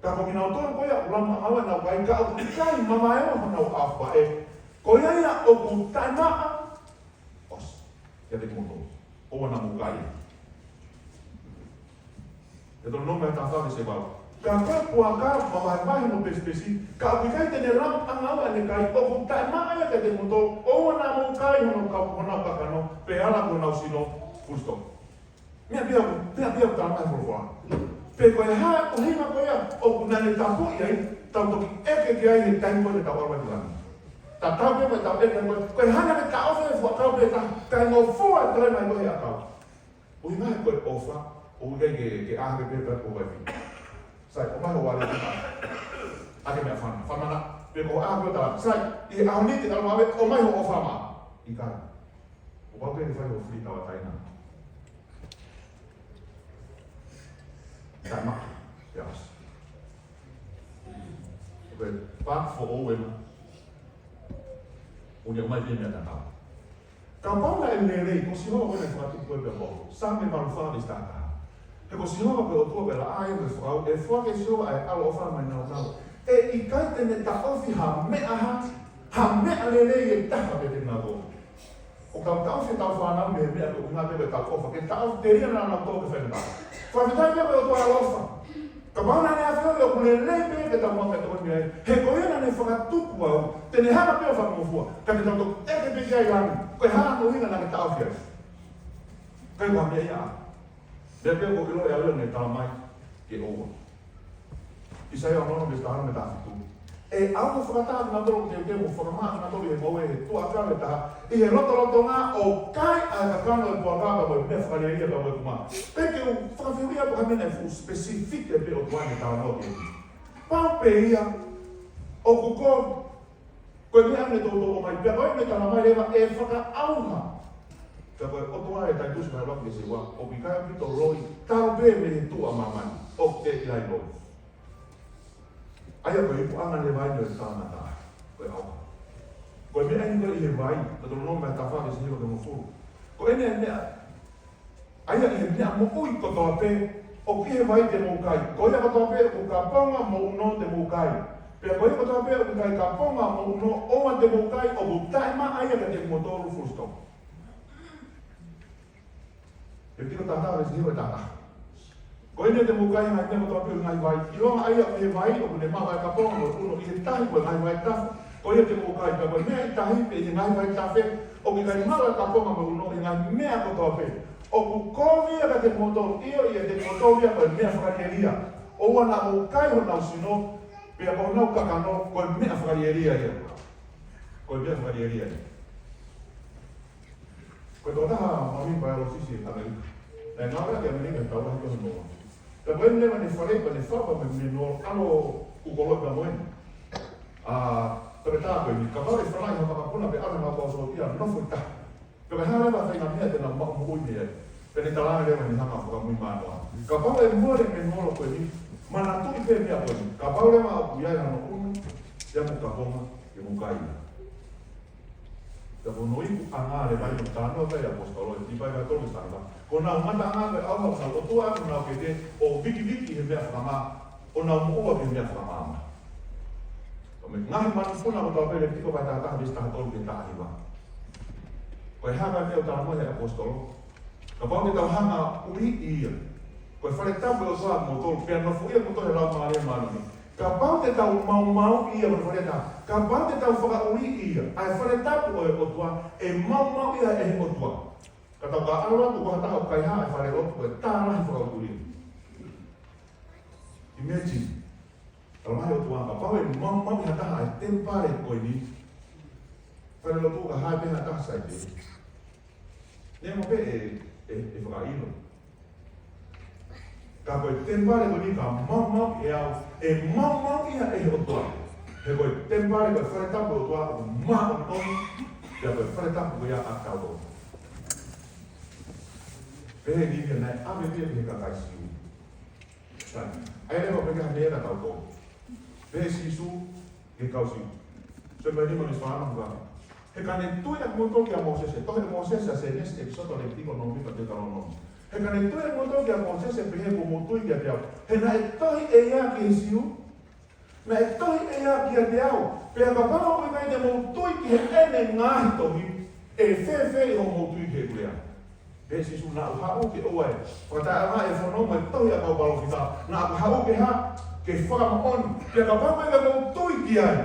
Ka ko kinautolu ko ia ʻoku lamuʻanga ua ʻenau kai, ka ʻoku ʻikai mavaeua honau ʻaofivaʻe, ko ia ia ʻoku taʻemaʻa, ʻosi kiate kimoutolu, ʻoua naʻa mou kai. Teutalonome taha fā veesi valu. Ka ko e puaka, mavahevahe hono pesipesi, ka ʻoku ʻikai te ne lamuʻanga ua ʻene kai, ʻoku taʻemaʻa ia kiate kimoutolu, ʻoua naʻa mou kai honau ka-, honau kakano, pe ala ki honau sino, full stop. Meʻa pē ia, meʻa pē ia ʻoku tala mai e folofola. Pe ko e hā e ʻuhinga ko ia ʻoku nau ne tapuʻi ai, tau toki ʻeke ki ai he taimi ko ē te tau ʻalu ai ki langi. Tatau pē mo ʻetau ʻeke ko ē, ko e hā naʻa ke taʻofi e fuakava pē taha, kae ngofua e toe mai ko ē he ʻakau. ʻUhinga he ko e ʻofa, ʻoku ʻikai ke, ke ʻā hake pē pea ko e vai. Sai, ʻomai ho waleti. ʻAke meʻa fana, fana mana, pe ko e hā ko e tala. Sai, ʻi he ʻaho ni te tau maʻu, ʻomai ho ʻofa maʻa. ʻIkai. ʻO pau pē ke fai ho free tauʻatāina. Taʻemaʻa, yes. Ko e paaki foʻou ena. ʻOku ne ʻomai pē meʻa tatau. Kapau naʻe lelei, ko Sihova ko ē naʻe fakatupu koe pea mo au. Saame valu fā veesi taha taha. He ko Sihova ko e ʻOtua ko e laʻā ia mo e fakaū, ʻe foaki ʻe Sihova ʻa e ʻaloʻofa mo e nāunau. ʻE ʻikai te ne taʻofi ha meʻa ha, ha meʻa lelei ʻe taha meiate kinautolu. ʻOku tau taʻofi ʻetau fānau mei he meʻa ko e ʻuhinga pē ko ʻetau ʻofa, ke taʻofi telia naʻa nau tō ke fai e meʻa. Fakafetaʻi pē ko e ʻOtua ʻaloʻofa. Kapau naʻa ne ʻafioʻi ʻoku lelei pē ke tau maʻu meʻatokoni mei ai, he ko ia naʻa ne fakatupu au, te ne hanga pē ʻo fakangofua, ka te tau toki ʻeke pē ki ai langi, ko e hā hono ʻuhinga naʻa ke taʻofi ai. Kai ua meʻa ia. Meʻa pē ʻoku ʻiloʻi ʻe au ia ʻoku ne tala mai ke ʻoua. ʻAisea ono ono veesi taha ono mo e taha fitu. ʻE au ʻo fakataha kinautolu ʻoku teuteu mo fakamaʻa kinautolu ʻi he ngoue ʻi he tuʻa ʻakau ʻe taha, ʻi he lotolotonga ʻo kai ʻa e kakano ʻo e puaka pea mo e meʻa fakalielia pea mo e kumā. Pea ke u fakafehuʻia pe ko e hā e meʻa naʻe fuʻu specific pē ʻOtua ne talanoa ki ai. Pau pē ia, ʻoku ko Ko e meʻa ne toutou ʻomai, pea ko e meʻa tala mai leva ʻe fakaʻauha. Pea ko e ʻOtua ʻe Taitusi vahe ʻuluaki veesi ua, ʻoku ʻikai ʻaupito loi, talu pē mei he tuʻa ʻa māmani, ʻoku teʻeki ai loi. ʻA ia ko e ipuʻanga leva ia ʻo e tangata, ko e ʻauha. Ko e meʻa eni ko ē ʻi he vai, Teutalonome taha fā veesi hiva ki he hongofulu. Ko eni e meʻa, ʻa ia ʻi he meʻa moʻui kotoa pē ʻoku ʻi he vai te mou kai. Ko ia kotoa pē ʻoku kaponga mo ʻuno te mou kai. Pea ko ia kotoa pē ʻoku ʻikai kaponga mo ʻuno, ʻoua te mou kai, ʻoku taʻemaʻa ia kiate kimoutolu, full stop. Levitiko taha taha, veesi hiva taha taha. Ko eni te mou kai ʻa e ngaahi meʻa kotoa pē ʻo e ngaahi vai, ʻilonga ʻa ia ʻoku ʻi he vai ʻoku ne maʻu ʻa e kaponga mo e ʻuno ʻi he tahi, ko e ngaahi vai tafe, ko ia te mou kai. Pea ko e meʻa ʻi tahi pe ʻi he ngaahi vai tafe ʻoku ʻikai maʻu ʻa e kaponga mo e ʻuno ʻi he ngaahi meʻa kotoa pē, ʻoku kovi ia kiate kimoutolu, ʻio, ʻiate kimoutolu ia ko e meʻa fakalielia. ʻOua naʻa mou kai honau sino, pea ko honau kakano, ko e meʻa fakalielia ia. Ko e meʻa fakalielia ia. Ko e tokotaha māmani paialosisi ʻAmelika. Naʻe ngāueʻaki ʻi ʻAmelika he taʻu ʻe taha hiva noa. Pea ko eni leva naʻe faleʻi pea naʻe fai pea mo e meʻa ʻo ʻalu ʻo koloa pea mo eni. ʻA, pea ko e taʻu ko eni, kapau ʻe fanaʻi ha vakapuna pe ʻalu ha ngāue fakaʻofoʻofa, nofo ʻi tahi. Pea ko e hā leva ha faʻahinga meʻa te nau maʻu moʻui mei ai? Pea ne talaange leva ʻene hanga ʻo fakamuimui mānoa. Kapau ʻe mole e meʻa ko eni, manatuʻi pē meʻa ko eni. Kapau leva ʻoku ʻi ai hano ʻuno, ʻi ai mo e kaponga, ʻi ai mo e kai. Pea ko hono iku ʻanga leva ia ʻo e talanoa ʻa e ʻaposetolo ʻi Filipai vahe tolu veesi taha hiva. Ko honau ngataʻanga ko e ʻauha ʻo honau ʻOtua, ko honau kete, ʻo vikiviki he meʻa fakamā, ʻo nau moʻua he meʻa fakamaama. Ko e ngaahi manupuna kotoa pē, Levitiko vahe taha taha veesi taha tolu ki he taha hiva. Ko e hā e meʻa ʻoku talanoa he ʻaposetolo? Kapau te tau hanga ʻo ʻuliʻi ia, ko e fale tapu ʻo e ʻOtua ʻa kimoutolu, pea nofoʻia kimoutolu ʻe he Laumālie Māʻoniʻoni. Kapau te tau maumauʻi ia, ko e fale tapu. Kapau te tau fakaʻuliʻi ia, ʻa e fale tapu ʻo e ʻOtua, ʻe maumauʻi ia ʻe he ʻOtua. Ka tau ka ʻalu atu ko ha taha ʻoku kaihaʻa e falelotu, ko e tā lahi fakaʻutuʻia. Imagine. Talamai ʻe he ʻOtua kapau ʻe maumauʻi ha taha ʻa e temipale ko eni, falelotu, ka hae pē ha taha ʻo saiʻia, neongo pē ʻe, ʻe, ʻe fakaʻilo. Ka ko e temipale ko eni ka maumauʻi ʻe au, ʻe maumauʻi ia ʻe he ʻOtua. He ko e temipale, ko e fale tapu ʻo e ʻOtua ʻoku māʻoniʻoni, pea ko e fale tapu ko ia ʻa kitautolu. Pehē ni ia naʻe ʻave pē ki he kakai Siu. Sai. ʻA ia leva ʻoku ʻikai ha meʻa ia naʻa tau tō. Pehē ʻe Sīsū ki he kau Siu. Sione vahe nima veesi fā noa fā. He ka ne tui ʻa kimoutolu kia Mōsese, tohi ʻa Mōsese, ʻa Sēnesi, ʻEkisoto, Levitiko, Nōmipa, Teutalōnome. He ka ne tui ʻa kimoutolu kia Mōsese, pehē kuo mou tui kiate au. He naʻe tohi ʻe ia ki he Siu, naʻe tohi ʻe ia kiate au. Pea kapau ʻoku ʻikai te mou tui ki heʻene ngaahi tohi, ʻe fēfē hoʻomou tui ki heʻeku lea? Pehē ʻe Sīsū, naʻa ku haʻu ke ʻoua ʻe fakataʻeʻaongaʻi e fono mo e tohi ʻa e kau palōfita. Naʻa ku haʻu ke hā? Ke fakamoʻoni. Pea kapau ʻoku ʻikai te mou tui ki ai,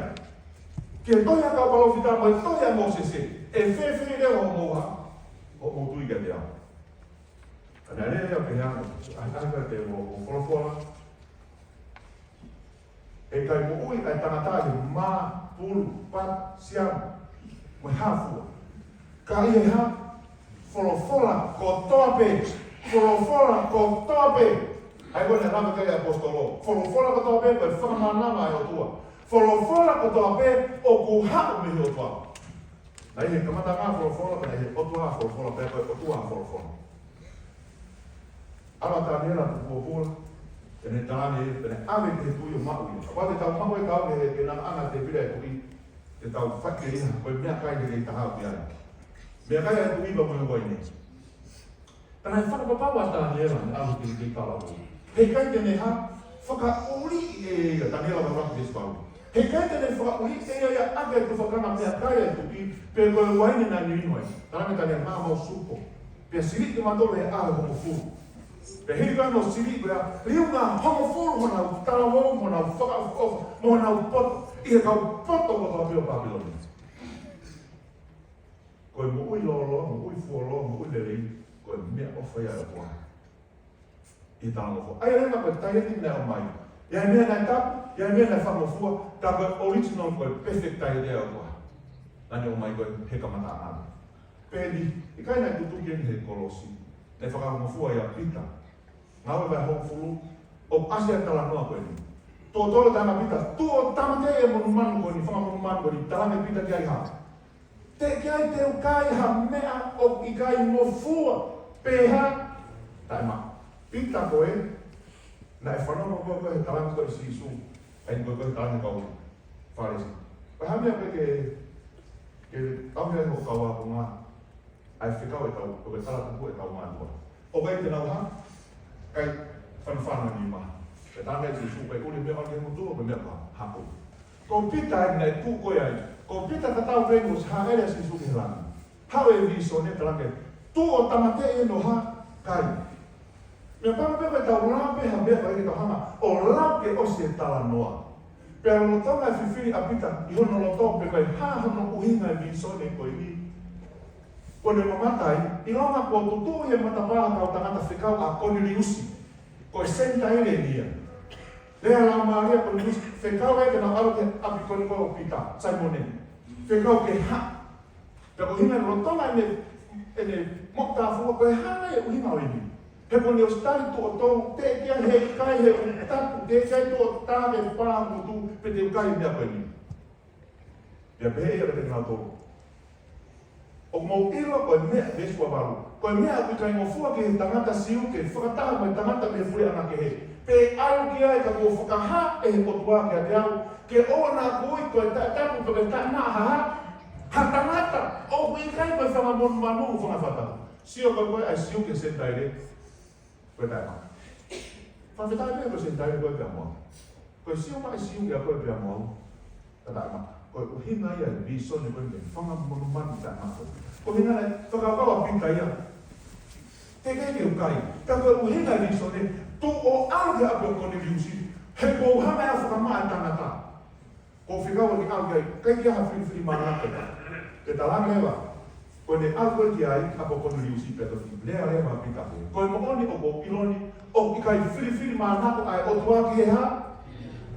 ki he tohi ʻa e kau palōfita mo e tohi ʻa Mōsese, ʻe fēfē leva hoʻomou hā? Hoʻomou tui kiate au. Ka naʻe lea ʻo pehē ange, ʻahiʻahi pē te u, u folofola. ʻE ʻikai moʻui ʻa e tangata ʻi he mā, pulu, pata, siamu, mo e hā fua. Ka ʻi he hā? Folofola kotoa pē. Folofola kotoa pē. ʻA ia ko e lave ki ai e ʻaposetolo. Folofola kotoa pē, ko e fakamānava ʻa e ʻOtua. Folofola kotoa pē ʻoku haʻu mei he ʻOtua. Naʻe ʻi he kamataʻanga ʻa e folofola, pea naʻe ʻi he ʻOtua ʻa e folofola, pea ko e ʻOtua ʻa e folofola. ʻAlu ʻa Taniela ʻo tuku pōpula, pea ne talaange, pea ne ʻave ki he tuʻi ʻo maʻu ia. Kapau te tau maʻu e kau ke, ke nanga ʻanga tēpile ʻa e tuʻi, te tau fai ki ai ha, ko e meʻakai lelei taha ʻoku ʻi ai. Meʻakai ʻa e tuʻi pea mo e uaine. Ka naʻe fakapapau ʻa Taniela, naʻe ʻalu ki he kei kala ʻo. He ʻikai te ne hā? Fakaʻuliʻi ʻe ia, Taniela vahe ua veesi valu. He ʻikai te ne fakaʻuliʻi ʻe ia ʻa e tufakanga meʻakai ʻa e tuʻi, pe ko e uaine naʻa ne inu ai. Talaange ʻe Taniela, naʻa mau supo. Pea siliʻi kimautolu ʻe he ʻaho ʻe hongofulu. Pea hili ko ia hono siliʻi ko ia, liunga ʻe hongofulu honau talavou, mo honau fakaʻofoʻofa, mo honau poto, ʻi he kau poto kotoa pē ʻo Pāpilone. Ko e moʻui lōloa, moʻui fuoloa, moʻui lelei, ko e meʻaʻofa ia ʻa e ʻOtua. ʻI he talangofua. ʻA ia leva ko e taieti naʻe ʻomai. ʻI ai e meʻa naʻe tapu, ʻi ai e meʻa naʻe fakangofua, ka ko e original, ko e perfect taieti ʻa e ʻOtua naʻa ne ʻomai ko ē he kamataʻanga. Pea ʻikai naʻe tutuki eni he kolosi. Naʻe fakangofua ʻia Pita. Ngāue vahe hongofulu, ʻoku ʻasi ai e talanoa ko eni. Tuʻo tolu taʻanga Pita, tuʻo tāmateʻi e monumanu ko eni, fanga monumanu ko eni, talaange ʻe Pita ki ai, hā? Teʻeki ai te u kai ha meʻa ʻoku ʻikai ngofua, pe hā? Taʻemaʻa. Pita ko ē, naʻe fanongo ko ē he talanoa ko ē ʻa Sīsū, ʻa ia ko ē he talanoa ʻa e kau Fālesi. Pea hā e meʻa pē ke, ke tau hea ho kau ākonga, ʻa e fekau ʻetau, ko e talatupuʻa ʻetau mātuʻa. ʻOku ʻikai te nau hā? Kai fanafana nima. Pea talaange ʻe Sīsū, ʻoku ʻuli e meʻa ʻoku ʻi he ngutu, ko e meʻa pē ʻoku haʻu. Ko Pita eni naʻe tuʻu ko ē ai. Ko Pita tatau pē mo e hāʻele ʻa Sīsū ki he langi. Haʻu e vīsone, talaange, tuʻu ʻo tāmateʻi ʻene hā, kai. Meʻa pango pē ko ʻetau lau pē ha meʻa ko ē ke tau hanga ʻo lau ke ʻosi e talanoa. Pea lolotonga e fifili ʻa Pita ʻi hono loto pe ko e hā hono ʻuhinga e vīsone ko eni, kuo ne mamata ai, ʻilonga kuo tutuʻu ʻi he matapā ha kau tangata fekau ʻa Koniliusi, ko e Senitaile ia. Lea ʻa e Laumālie kia Koniliusi, fekau ia ke nau ʻalu ki he ʻapi ko eni ʻo Pita, Saimone. Fekau ke hā. Pea ko e ʻuhinga lolotonga ʻene, ʻene moʻutāfua, ko e hā e ʻuhinga ʻo eni. He kuo ne ʻosi tali tuʻo tolu, teʻeki ai, heʻikai, he ʻoku tapu, teʻeki ai tuʻo tā ke pā ngutu, pe te u kai e meʻa ko eni. Pea pehē ia kiate kinautolu, ʻoku mou ʻilo ko e meʻa, veesi ua valu, ko e meʻa ʻoku ʻikai ngofua ki he tangata Siu ke fakataha mo e tangata mei he puleʻanga kehe, pe ʻalu ki ai, ka kuo fakahā ʻe he ʻOtua kiate au, ke ʻoua naʻa ku ui ko e taʻetapu pe ko e taʻemaʻa ha, ha tangata, ʻoku ʻikai ko e fanga monumanu, fanga fakatapu. Sio ko ē ʻa e Siu ki he Senitaile, ko e taʻemaʻa. Fakafetaʻi pē ko e Senitaile koe pea mo au. Ko e Siu maʻa e Siu ia koe pea mo au, taʻemaʻa. Ko e ʻuhinga ia e vīsone ko eni, fanga monumanu taʻemaʻa. Ko e ʻuhinga e fakakaukau ʻa Pita ia. Teʻeki ke u kai. Ka ko e ʻuhinga e vīsone, tuʻu ʻo ʻalu ki he ʻapi ʻo Koniliusi, he kuo u hanga ʻe au ʻo fakamaʻa e tangata. Ko e fekau eni ʻalu ki ai, ʻikai ke ʻi ai ha filifilimānako. Pea talaange leva, ko ʻene ʻalu ko ē ki ai, ʻapi ʻo Koniliusi, pea toki lea leva ʻa Pita pē, ko e moʻoni ʻoku ou ʻilo ni, ʻoku ʻikai filifilimānako ʻa e ʻOtua ki he hā,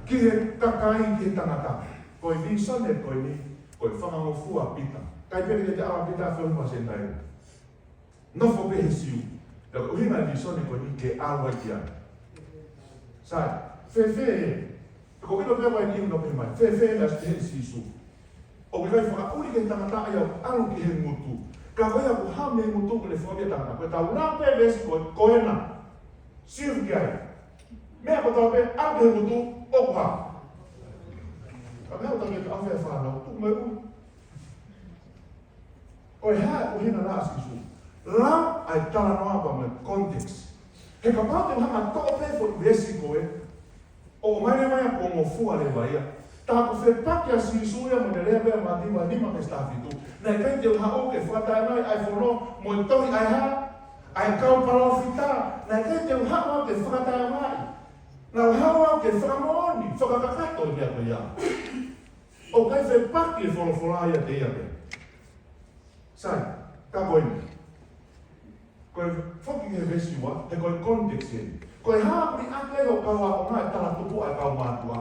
ki he kakai, ki he tangata. Ko e vīsone ko eni, ko e fanga ngofua ʻa Pita. ʻIkai pē ke te ʻalu ʻa Pita ʻo feohi mo e Senitaile. Nofo pē he Siu. Pea ko e ʻuhinga e vīsone ko eni ke ʻalu ai ki ai. Sai, fēfē, ko e ʻilo pē ʻa e ʻuhinga ʻoku pehē mai. Fēfē naʻe ʻosi pehē ʻe Sīsū, ʻoku ʻikai fakaʻuli ki he tangata ia ʻoku ʻalu ki he ngutu. Ka ko ia ʻoku haʻu mei he ngutu kuo ne fakaʻuli e tangata. Ko ʻetau lau pē veesi ko, ko ena. Sio ki ai. Meʻa kotoa pē ʻalu ki he ngutu, ʻoku hā. Ka meʻa ʻoku tau ke tau fea fānau, tuku mai ui. Ko e hā e ʻuhinga lea ʻa Sīsū? Lau ʻa e talanoa pea mo e context. He kapau te u hanga ʻo toʻo pē foʻi veesi ko ē, ʻo ʻomai leva ia kuo ngofua leva ia. Tā ko e fepaki ʻa Sīsū ia mo ʻene lea pea Mātiu vahe nima veesi taha fitu. Naʻe ʻikai te u haʻu ke fakataʻemaʻi ʻa e fono mo e tohi ʻa e hā? ʻA e kau palōfita. Naʻe ʻikai te u haʻu au ke fakataʻemaʻi. Naʻa ku haʻu au ke fakamoʻoni, fakakakato ia ko ia. ʻOku ʻikai fepaki e folofola ia ʻiate ia pē. Sai, ka ko eni. Ko e foki ki he veesi ua, he ko e context eni. Ko e hā ʻoku liʻaki ai ʻo kau ʻaonga e talatupuʻa ʻa e kau mātuʻa?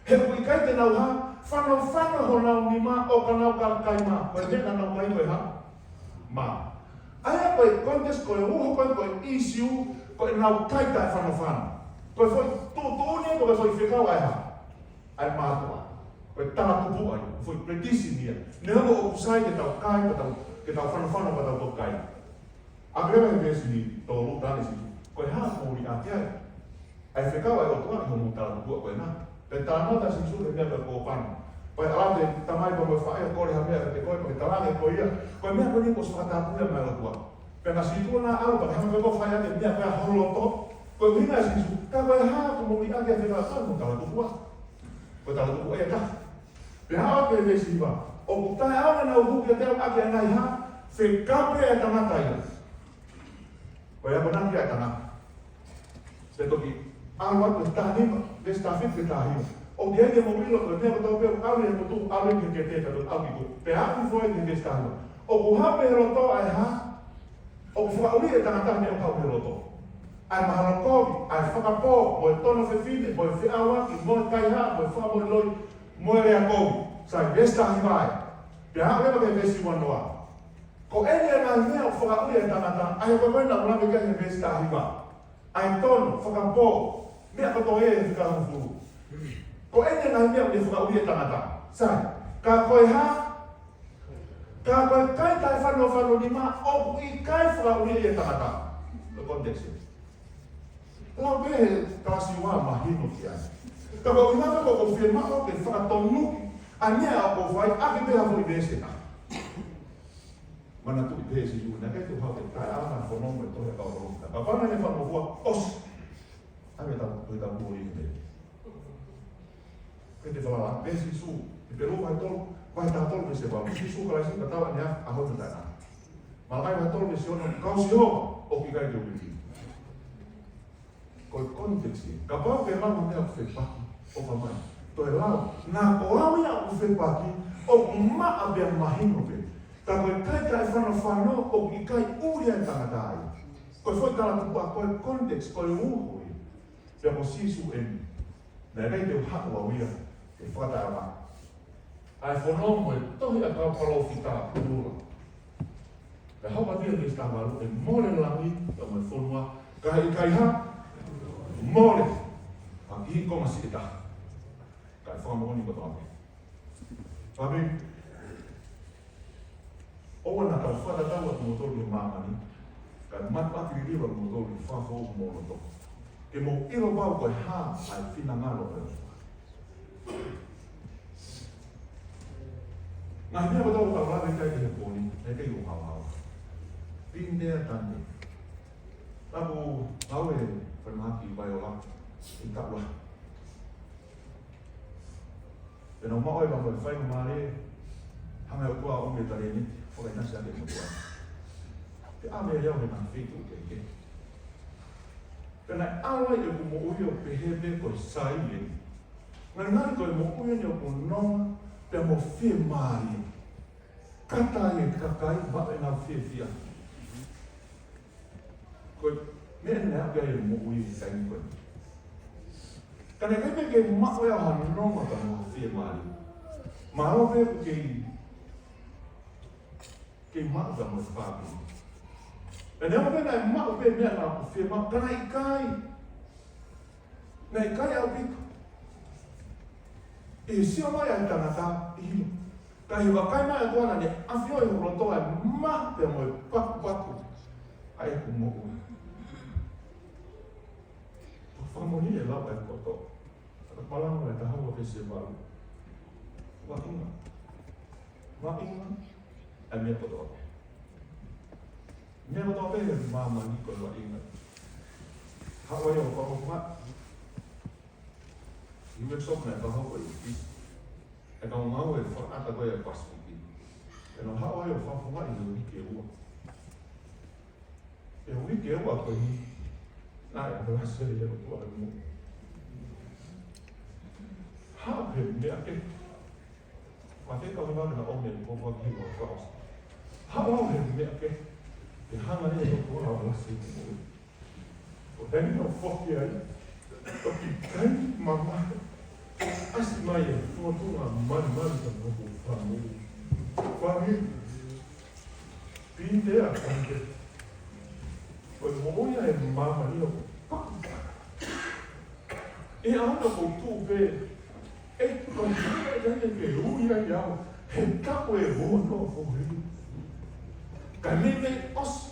He ʻoku ʻikai te nau hā, fanofano honau nima ʻo ka nau ka kai mā. Ko e meʻa naʻa nau kai ko e hā? Mā. ʻA ia ko e context, ko e uho ko ē, ko e issue, ko ʻenau kai taʻefanofano. Ko e foʻi tuʻutuʻuni, ko e foʻi fekau ʻa e hā? ʻA e mātuʻa. Ko e talatupuʻa ia, foʻi practice ia. Neongo ʻoku sai ke tau kai, ke tau, ke tau fanofano, ke tau toki kai. ʻA ia ko e veesi tolu, talaange ʻe Sīsū, ko e hā ʻoku mou liʻaki ai ʻa e fekau ʻa e ʻOtua ki hoʻomou talatupuʻa ko ena? Pea talanoa atu ʻa Sīsū ki he meʻa ko e kōpani. Pea ʻalu atu e tamai pea mo e faʻē ʻo kole ha meʻa kiate koe, pea ke talaange ko ia, ko e meʻa ko eni kuo ʻosi fakatapu ia maʻa e ʻOtua. Pea naʻa Sīsū naʻe ʻalu, pea hanga pē ko ē ʻo fai atu e meʻa ko ē ʻi hono loto. Ko e ʻuhinga ʻa Sīsū, ka ko e hā ʻoku mou liʻaki ai e fekau ʻa hoʻomou talatupuʻa? Ko e talatupuʻa ia ka. Pea aʻu ki he veesi hiva, ʻoku taʻeʻaonga ʻenau hū kiate au ʻaki ʻa e ngaahi hā? Fekau pē ʻa e tangata ia. Ko e akonaki ʻa e tangata. Pea toki ʻalu atu ki he taha nima, veesi taha fitu ki he taha hiva. ʻOku ʻi ai ke mou ʻilo ko e meʻa kotoa pē ʻoku ʻalu ʻi he ngutu, ʻalu ki he kete, pea toki ʻalu ki tuʻa. Pea aʻu hifo ai ki he veesi taha hiva, ʻoku haʻu mei he loto ʻa e hā? ʻOku fakaʻuli ʻe he tangata e meʻa ʻoku haʻu mei he loto. ʻA e mahalo kovi, ʻa e fakapō, mo e tono fefine, mo e feʻauaki, mo e kaihaʻa, mo e fakamoʻoni loi, mo e lea kovi. Sai, veesi taha hiva ē. Pea aʻu leva ki he veesi ua noa. Ko eni e ngaahi meʻa ʻoku fakaʻuli ʻe he tangata, ʻa ia ko ē naʻa ku lave ki ai he veesi taha hiva. ʻA e tono, fakapō, meʻa kotoa ē ʻi he fika hongofulu. Ko eni e ngaahi meʻa ʻoku ne fakaʻuli ʻe he tangata. Sai, ka ko e hā? Ka ko e kai taʻefanofano nima ʻoku ʻikai fakaʻuli ia ʻe he tangata. Ko e context. Lau pē he kalasi ua mahino ki ai. Ka ko e ʻuhinga ko ē ʻoku ou fiemaʻu ke fakatonuki ʻa e meʻa ʻoku ou fai ʻaki pē ha foʻi veesi ʻe taha. Manatuʻi pē ʻe Sīsū naʻe ʻikai te u haʻu ke taʻeʻaonga e fono mo e tohi ʻa e kau palōfita. Kapau naʻa ne fakamofua, ʻosi. ʻA ia tau, tau, tau mōlī pē. Te falala, pehē Sīsū, Hepelū vahe tolu, vahe taha tolu veesi valu. Sīsū Kalaisi, tatau ʻene ʻaho mo e taʻengatá. Malakai vahe tolu veesi ono, kau Sihova, ʻoku ʻikai te u liliu. Ko e context ia. Kapau ʻoku ke lau ha meʻa ʻoku fepaki, ʻofa mai. Toe lau, naʻa ko au ia ʻoku fepaki, ʻoku maʻa pea mahino pē. Ka ko e kakai ʻoku fanofano, ʻoku ʻikai ʻuli ʻa e tangata ia. Ko e foʻi talatupuʻa, ko e context, ko e uho ia. Pea ko Sīsū eni. Naʻe ʻikai te u haʻu au ia ke fakatātā ʻa e fono mo e tohi ʻa e kau palōfita ʻo lula. Pea haʻu atu ia ki he veesi taha valu, ʻe mole langi pea mo e fonua, ka ʻe ʻikai ha mole ʻa e kiʻi konga siʻi taha. Kae fakamoʻoni kotoa pē. Fāmili, ʻoua naʻa tau fakatatau ʻa kimoutolu ʻi māmani, kae mātuʻaki liliu ʻa kimoutolu ʻi he fakafoʻou ʻo homou loto, ke mou ʻilo pau ko e hā ʻa e finangalo ʻo e ʻOtua. Ngaahi meʻa kotoa ʻoku tau lave ki ai he pō ni, ʻe kei ʻo haohaoa. Been there, done that. Naʻá ku ngāue falemahaki ʻi Vaiola ʻi he taʻu lahi. Pea naʻá ku maʻu ai pē mo e faingamālie, hanga ʻe he ʻOtua ʻo ʻomi e talēniti, fakaʻinasi ʻaki e motuʻa ni. Pea ʻave ai au ki he ngaahi feituʻu kehekehe. Pea naʻe ʻalu ai ʻeku moʻui ʻo pehē pē ko e silent. Ngangali ko e moʻui eni ʻoku nonga pea mo fiemālie. Kata ai e kakai maʻu ʻenau fiefia. Ko e meʻa naʻe ʻi ai e moʻui he taimi ko ē. Ka naʻe ʻikai pē ke maʻu ʻe au ha nonga pea mo ha fiemālie. Mahalo pē ʻoku kei, kei maʻu pea mo e fāmili. Pea neongo pē naʻe maʻu pē meʻa naʻá ku fiemaʻu, ka naʻe ʻikai. Naʻe ʻikai ʻaupito. ʻI he sio mai ʻa e tangata ʻi hilo. Ka ʻi he vakai mai ʻa e ʻOtua naʻá ne ʻafioʻi ho loto ʻa e maha pea mo e pakupaku ʻa ʻeku moʻui. Fakamoʻoni e lau ʻa e poto. Ka malanga ʻa e taha ua veesi valu. Vaʻinga. Vaʻinga ʻa e meʻa kotoa pē. Meʻa kotoa pē he māmani ko e vaʻinga. Haʻu ai ʻo fakaʻofa. ʻI he workshop naʻe fakahoko ʻi ʻOfisi. ʻE kau ngāue fakaʻata ko ē ʻa e Pasifiki. ʻE nau haʻu ai ʻo fakafofongaʻi he uike ua. He uike ua ko eni. Naʻe ʻosi lasi e ʻOtua he moʻui. Haʻu he meʻa kehe. Mate kau he vane na ʻo me ko faki mo faos. Haʻu he meʻa kehe. ʻE hanga ʻe he ʻOtua ʻo lasi e moʻui. ʻO taimi naʻá ku foki ai, toki kai mamahi. ʻAsi mai e fōtunga malimali ka moku fāmili. Fāmili. Pītea kante. Ko e moʻui ʻa e māmani ʻoku paku. ʻE ʻaho naʻá ku tuʻu pē, ʻe ko e hā e taimi ke ui ai au, he taʻu ʻe ono ko eni. Ka neʻineʻi ʻosi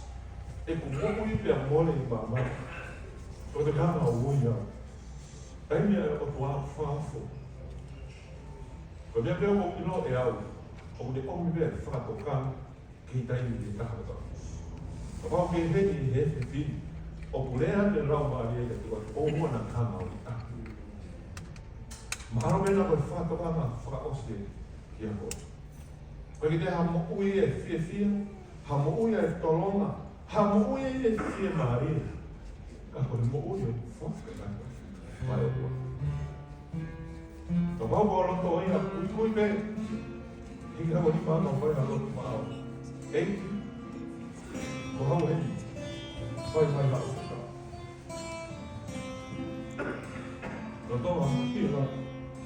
ʻeku moʻui pea mole ʻi māmani. Ko e hā naʻe ui au. Taimi ʻa e ʻOtua fafo. Ko e meʻa pē ʻoku ʻilo ʻe au, ʻoku ne ʻomi pē fakatokanga ki he taimi ʻe taha kotoa. Kapau ʻoku ke heni he efiafi ni, ʻoku lea atu e Laumālie ʻo e ʻOtua, ʻoua naʻa kamata. Mahalo pē naʻa ko e fakatokanga fakaʻosi kiate koe. Ko e kiʻi ha moʻui ʻe fiefia, ha moʻui ʻe tolonga, ha moʻui ʻe fiemālie. Ka ko e moʻui ʻoku fakatokanga mai ʻOtua. Kapau ko e loto ia, kuikui pē. Hiki hake ho nima ka fai ha lotu maʻau. ʻEiki, ko au eni. Fai mai haʻo fika. Loto ha muki la.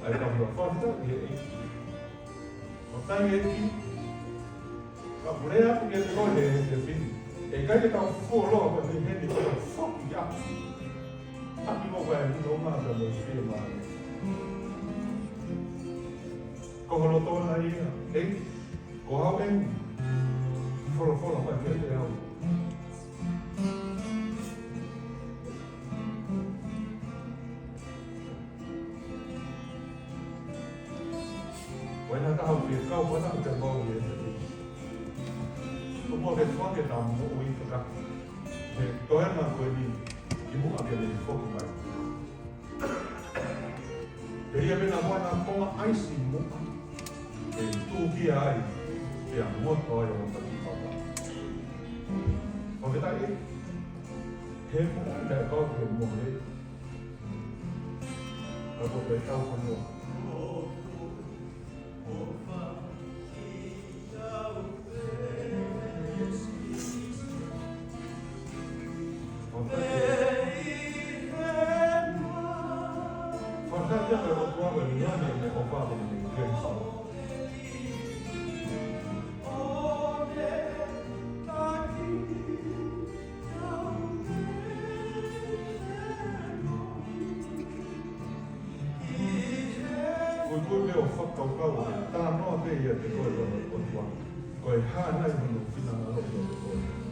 ʻAi ka fika fakafika ki he ʻEiki. Ko tai ʻEiki. Ka pule atu ke te koe he, he fini. ʻE ʻikai ke tau fuoloa ko e heni ko e foki atu. ʻAki mo koe ni o mata mo e fie mai. Ko ho loto na ia, ʻEiki, ko au eni. Folofola mai kiate au. Ko e na taha pē kau mana te mau i e te. Ko mo ke fua ke ta mo o i ka. He toenga ko eni, ki muʻa ke ne foki mai. Ke Ia mena wana konga ʻaisi muʻa, ʻe tūkia ai, pea ngoto ai ʻo taki papa. Fakafetaʻi, he moʻoni ʻe pau ke mole. Ka ko e tau fanua. Ko e meʻa ʻoku fakakaukau, talanoa pē ia ki he ʻOtua. Ko e hā nai hono finangalo ʻiate koe?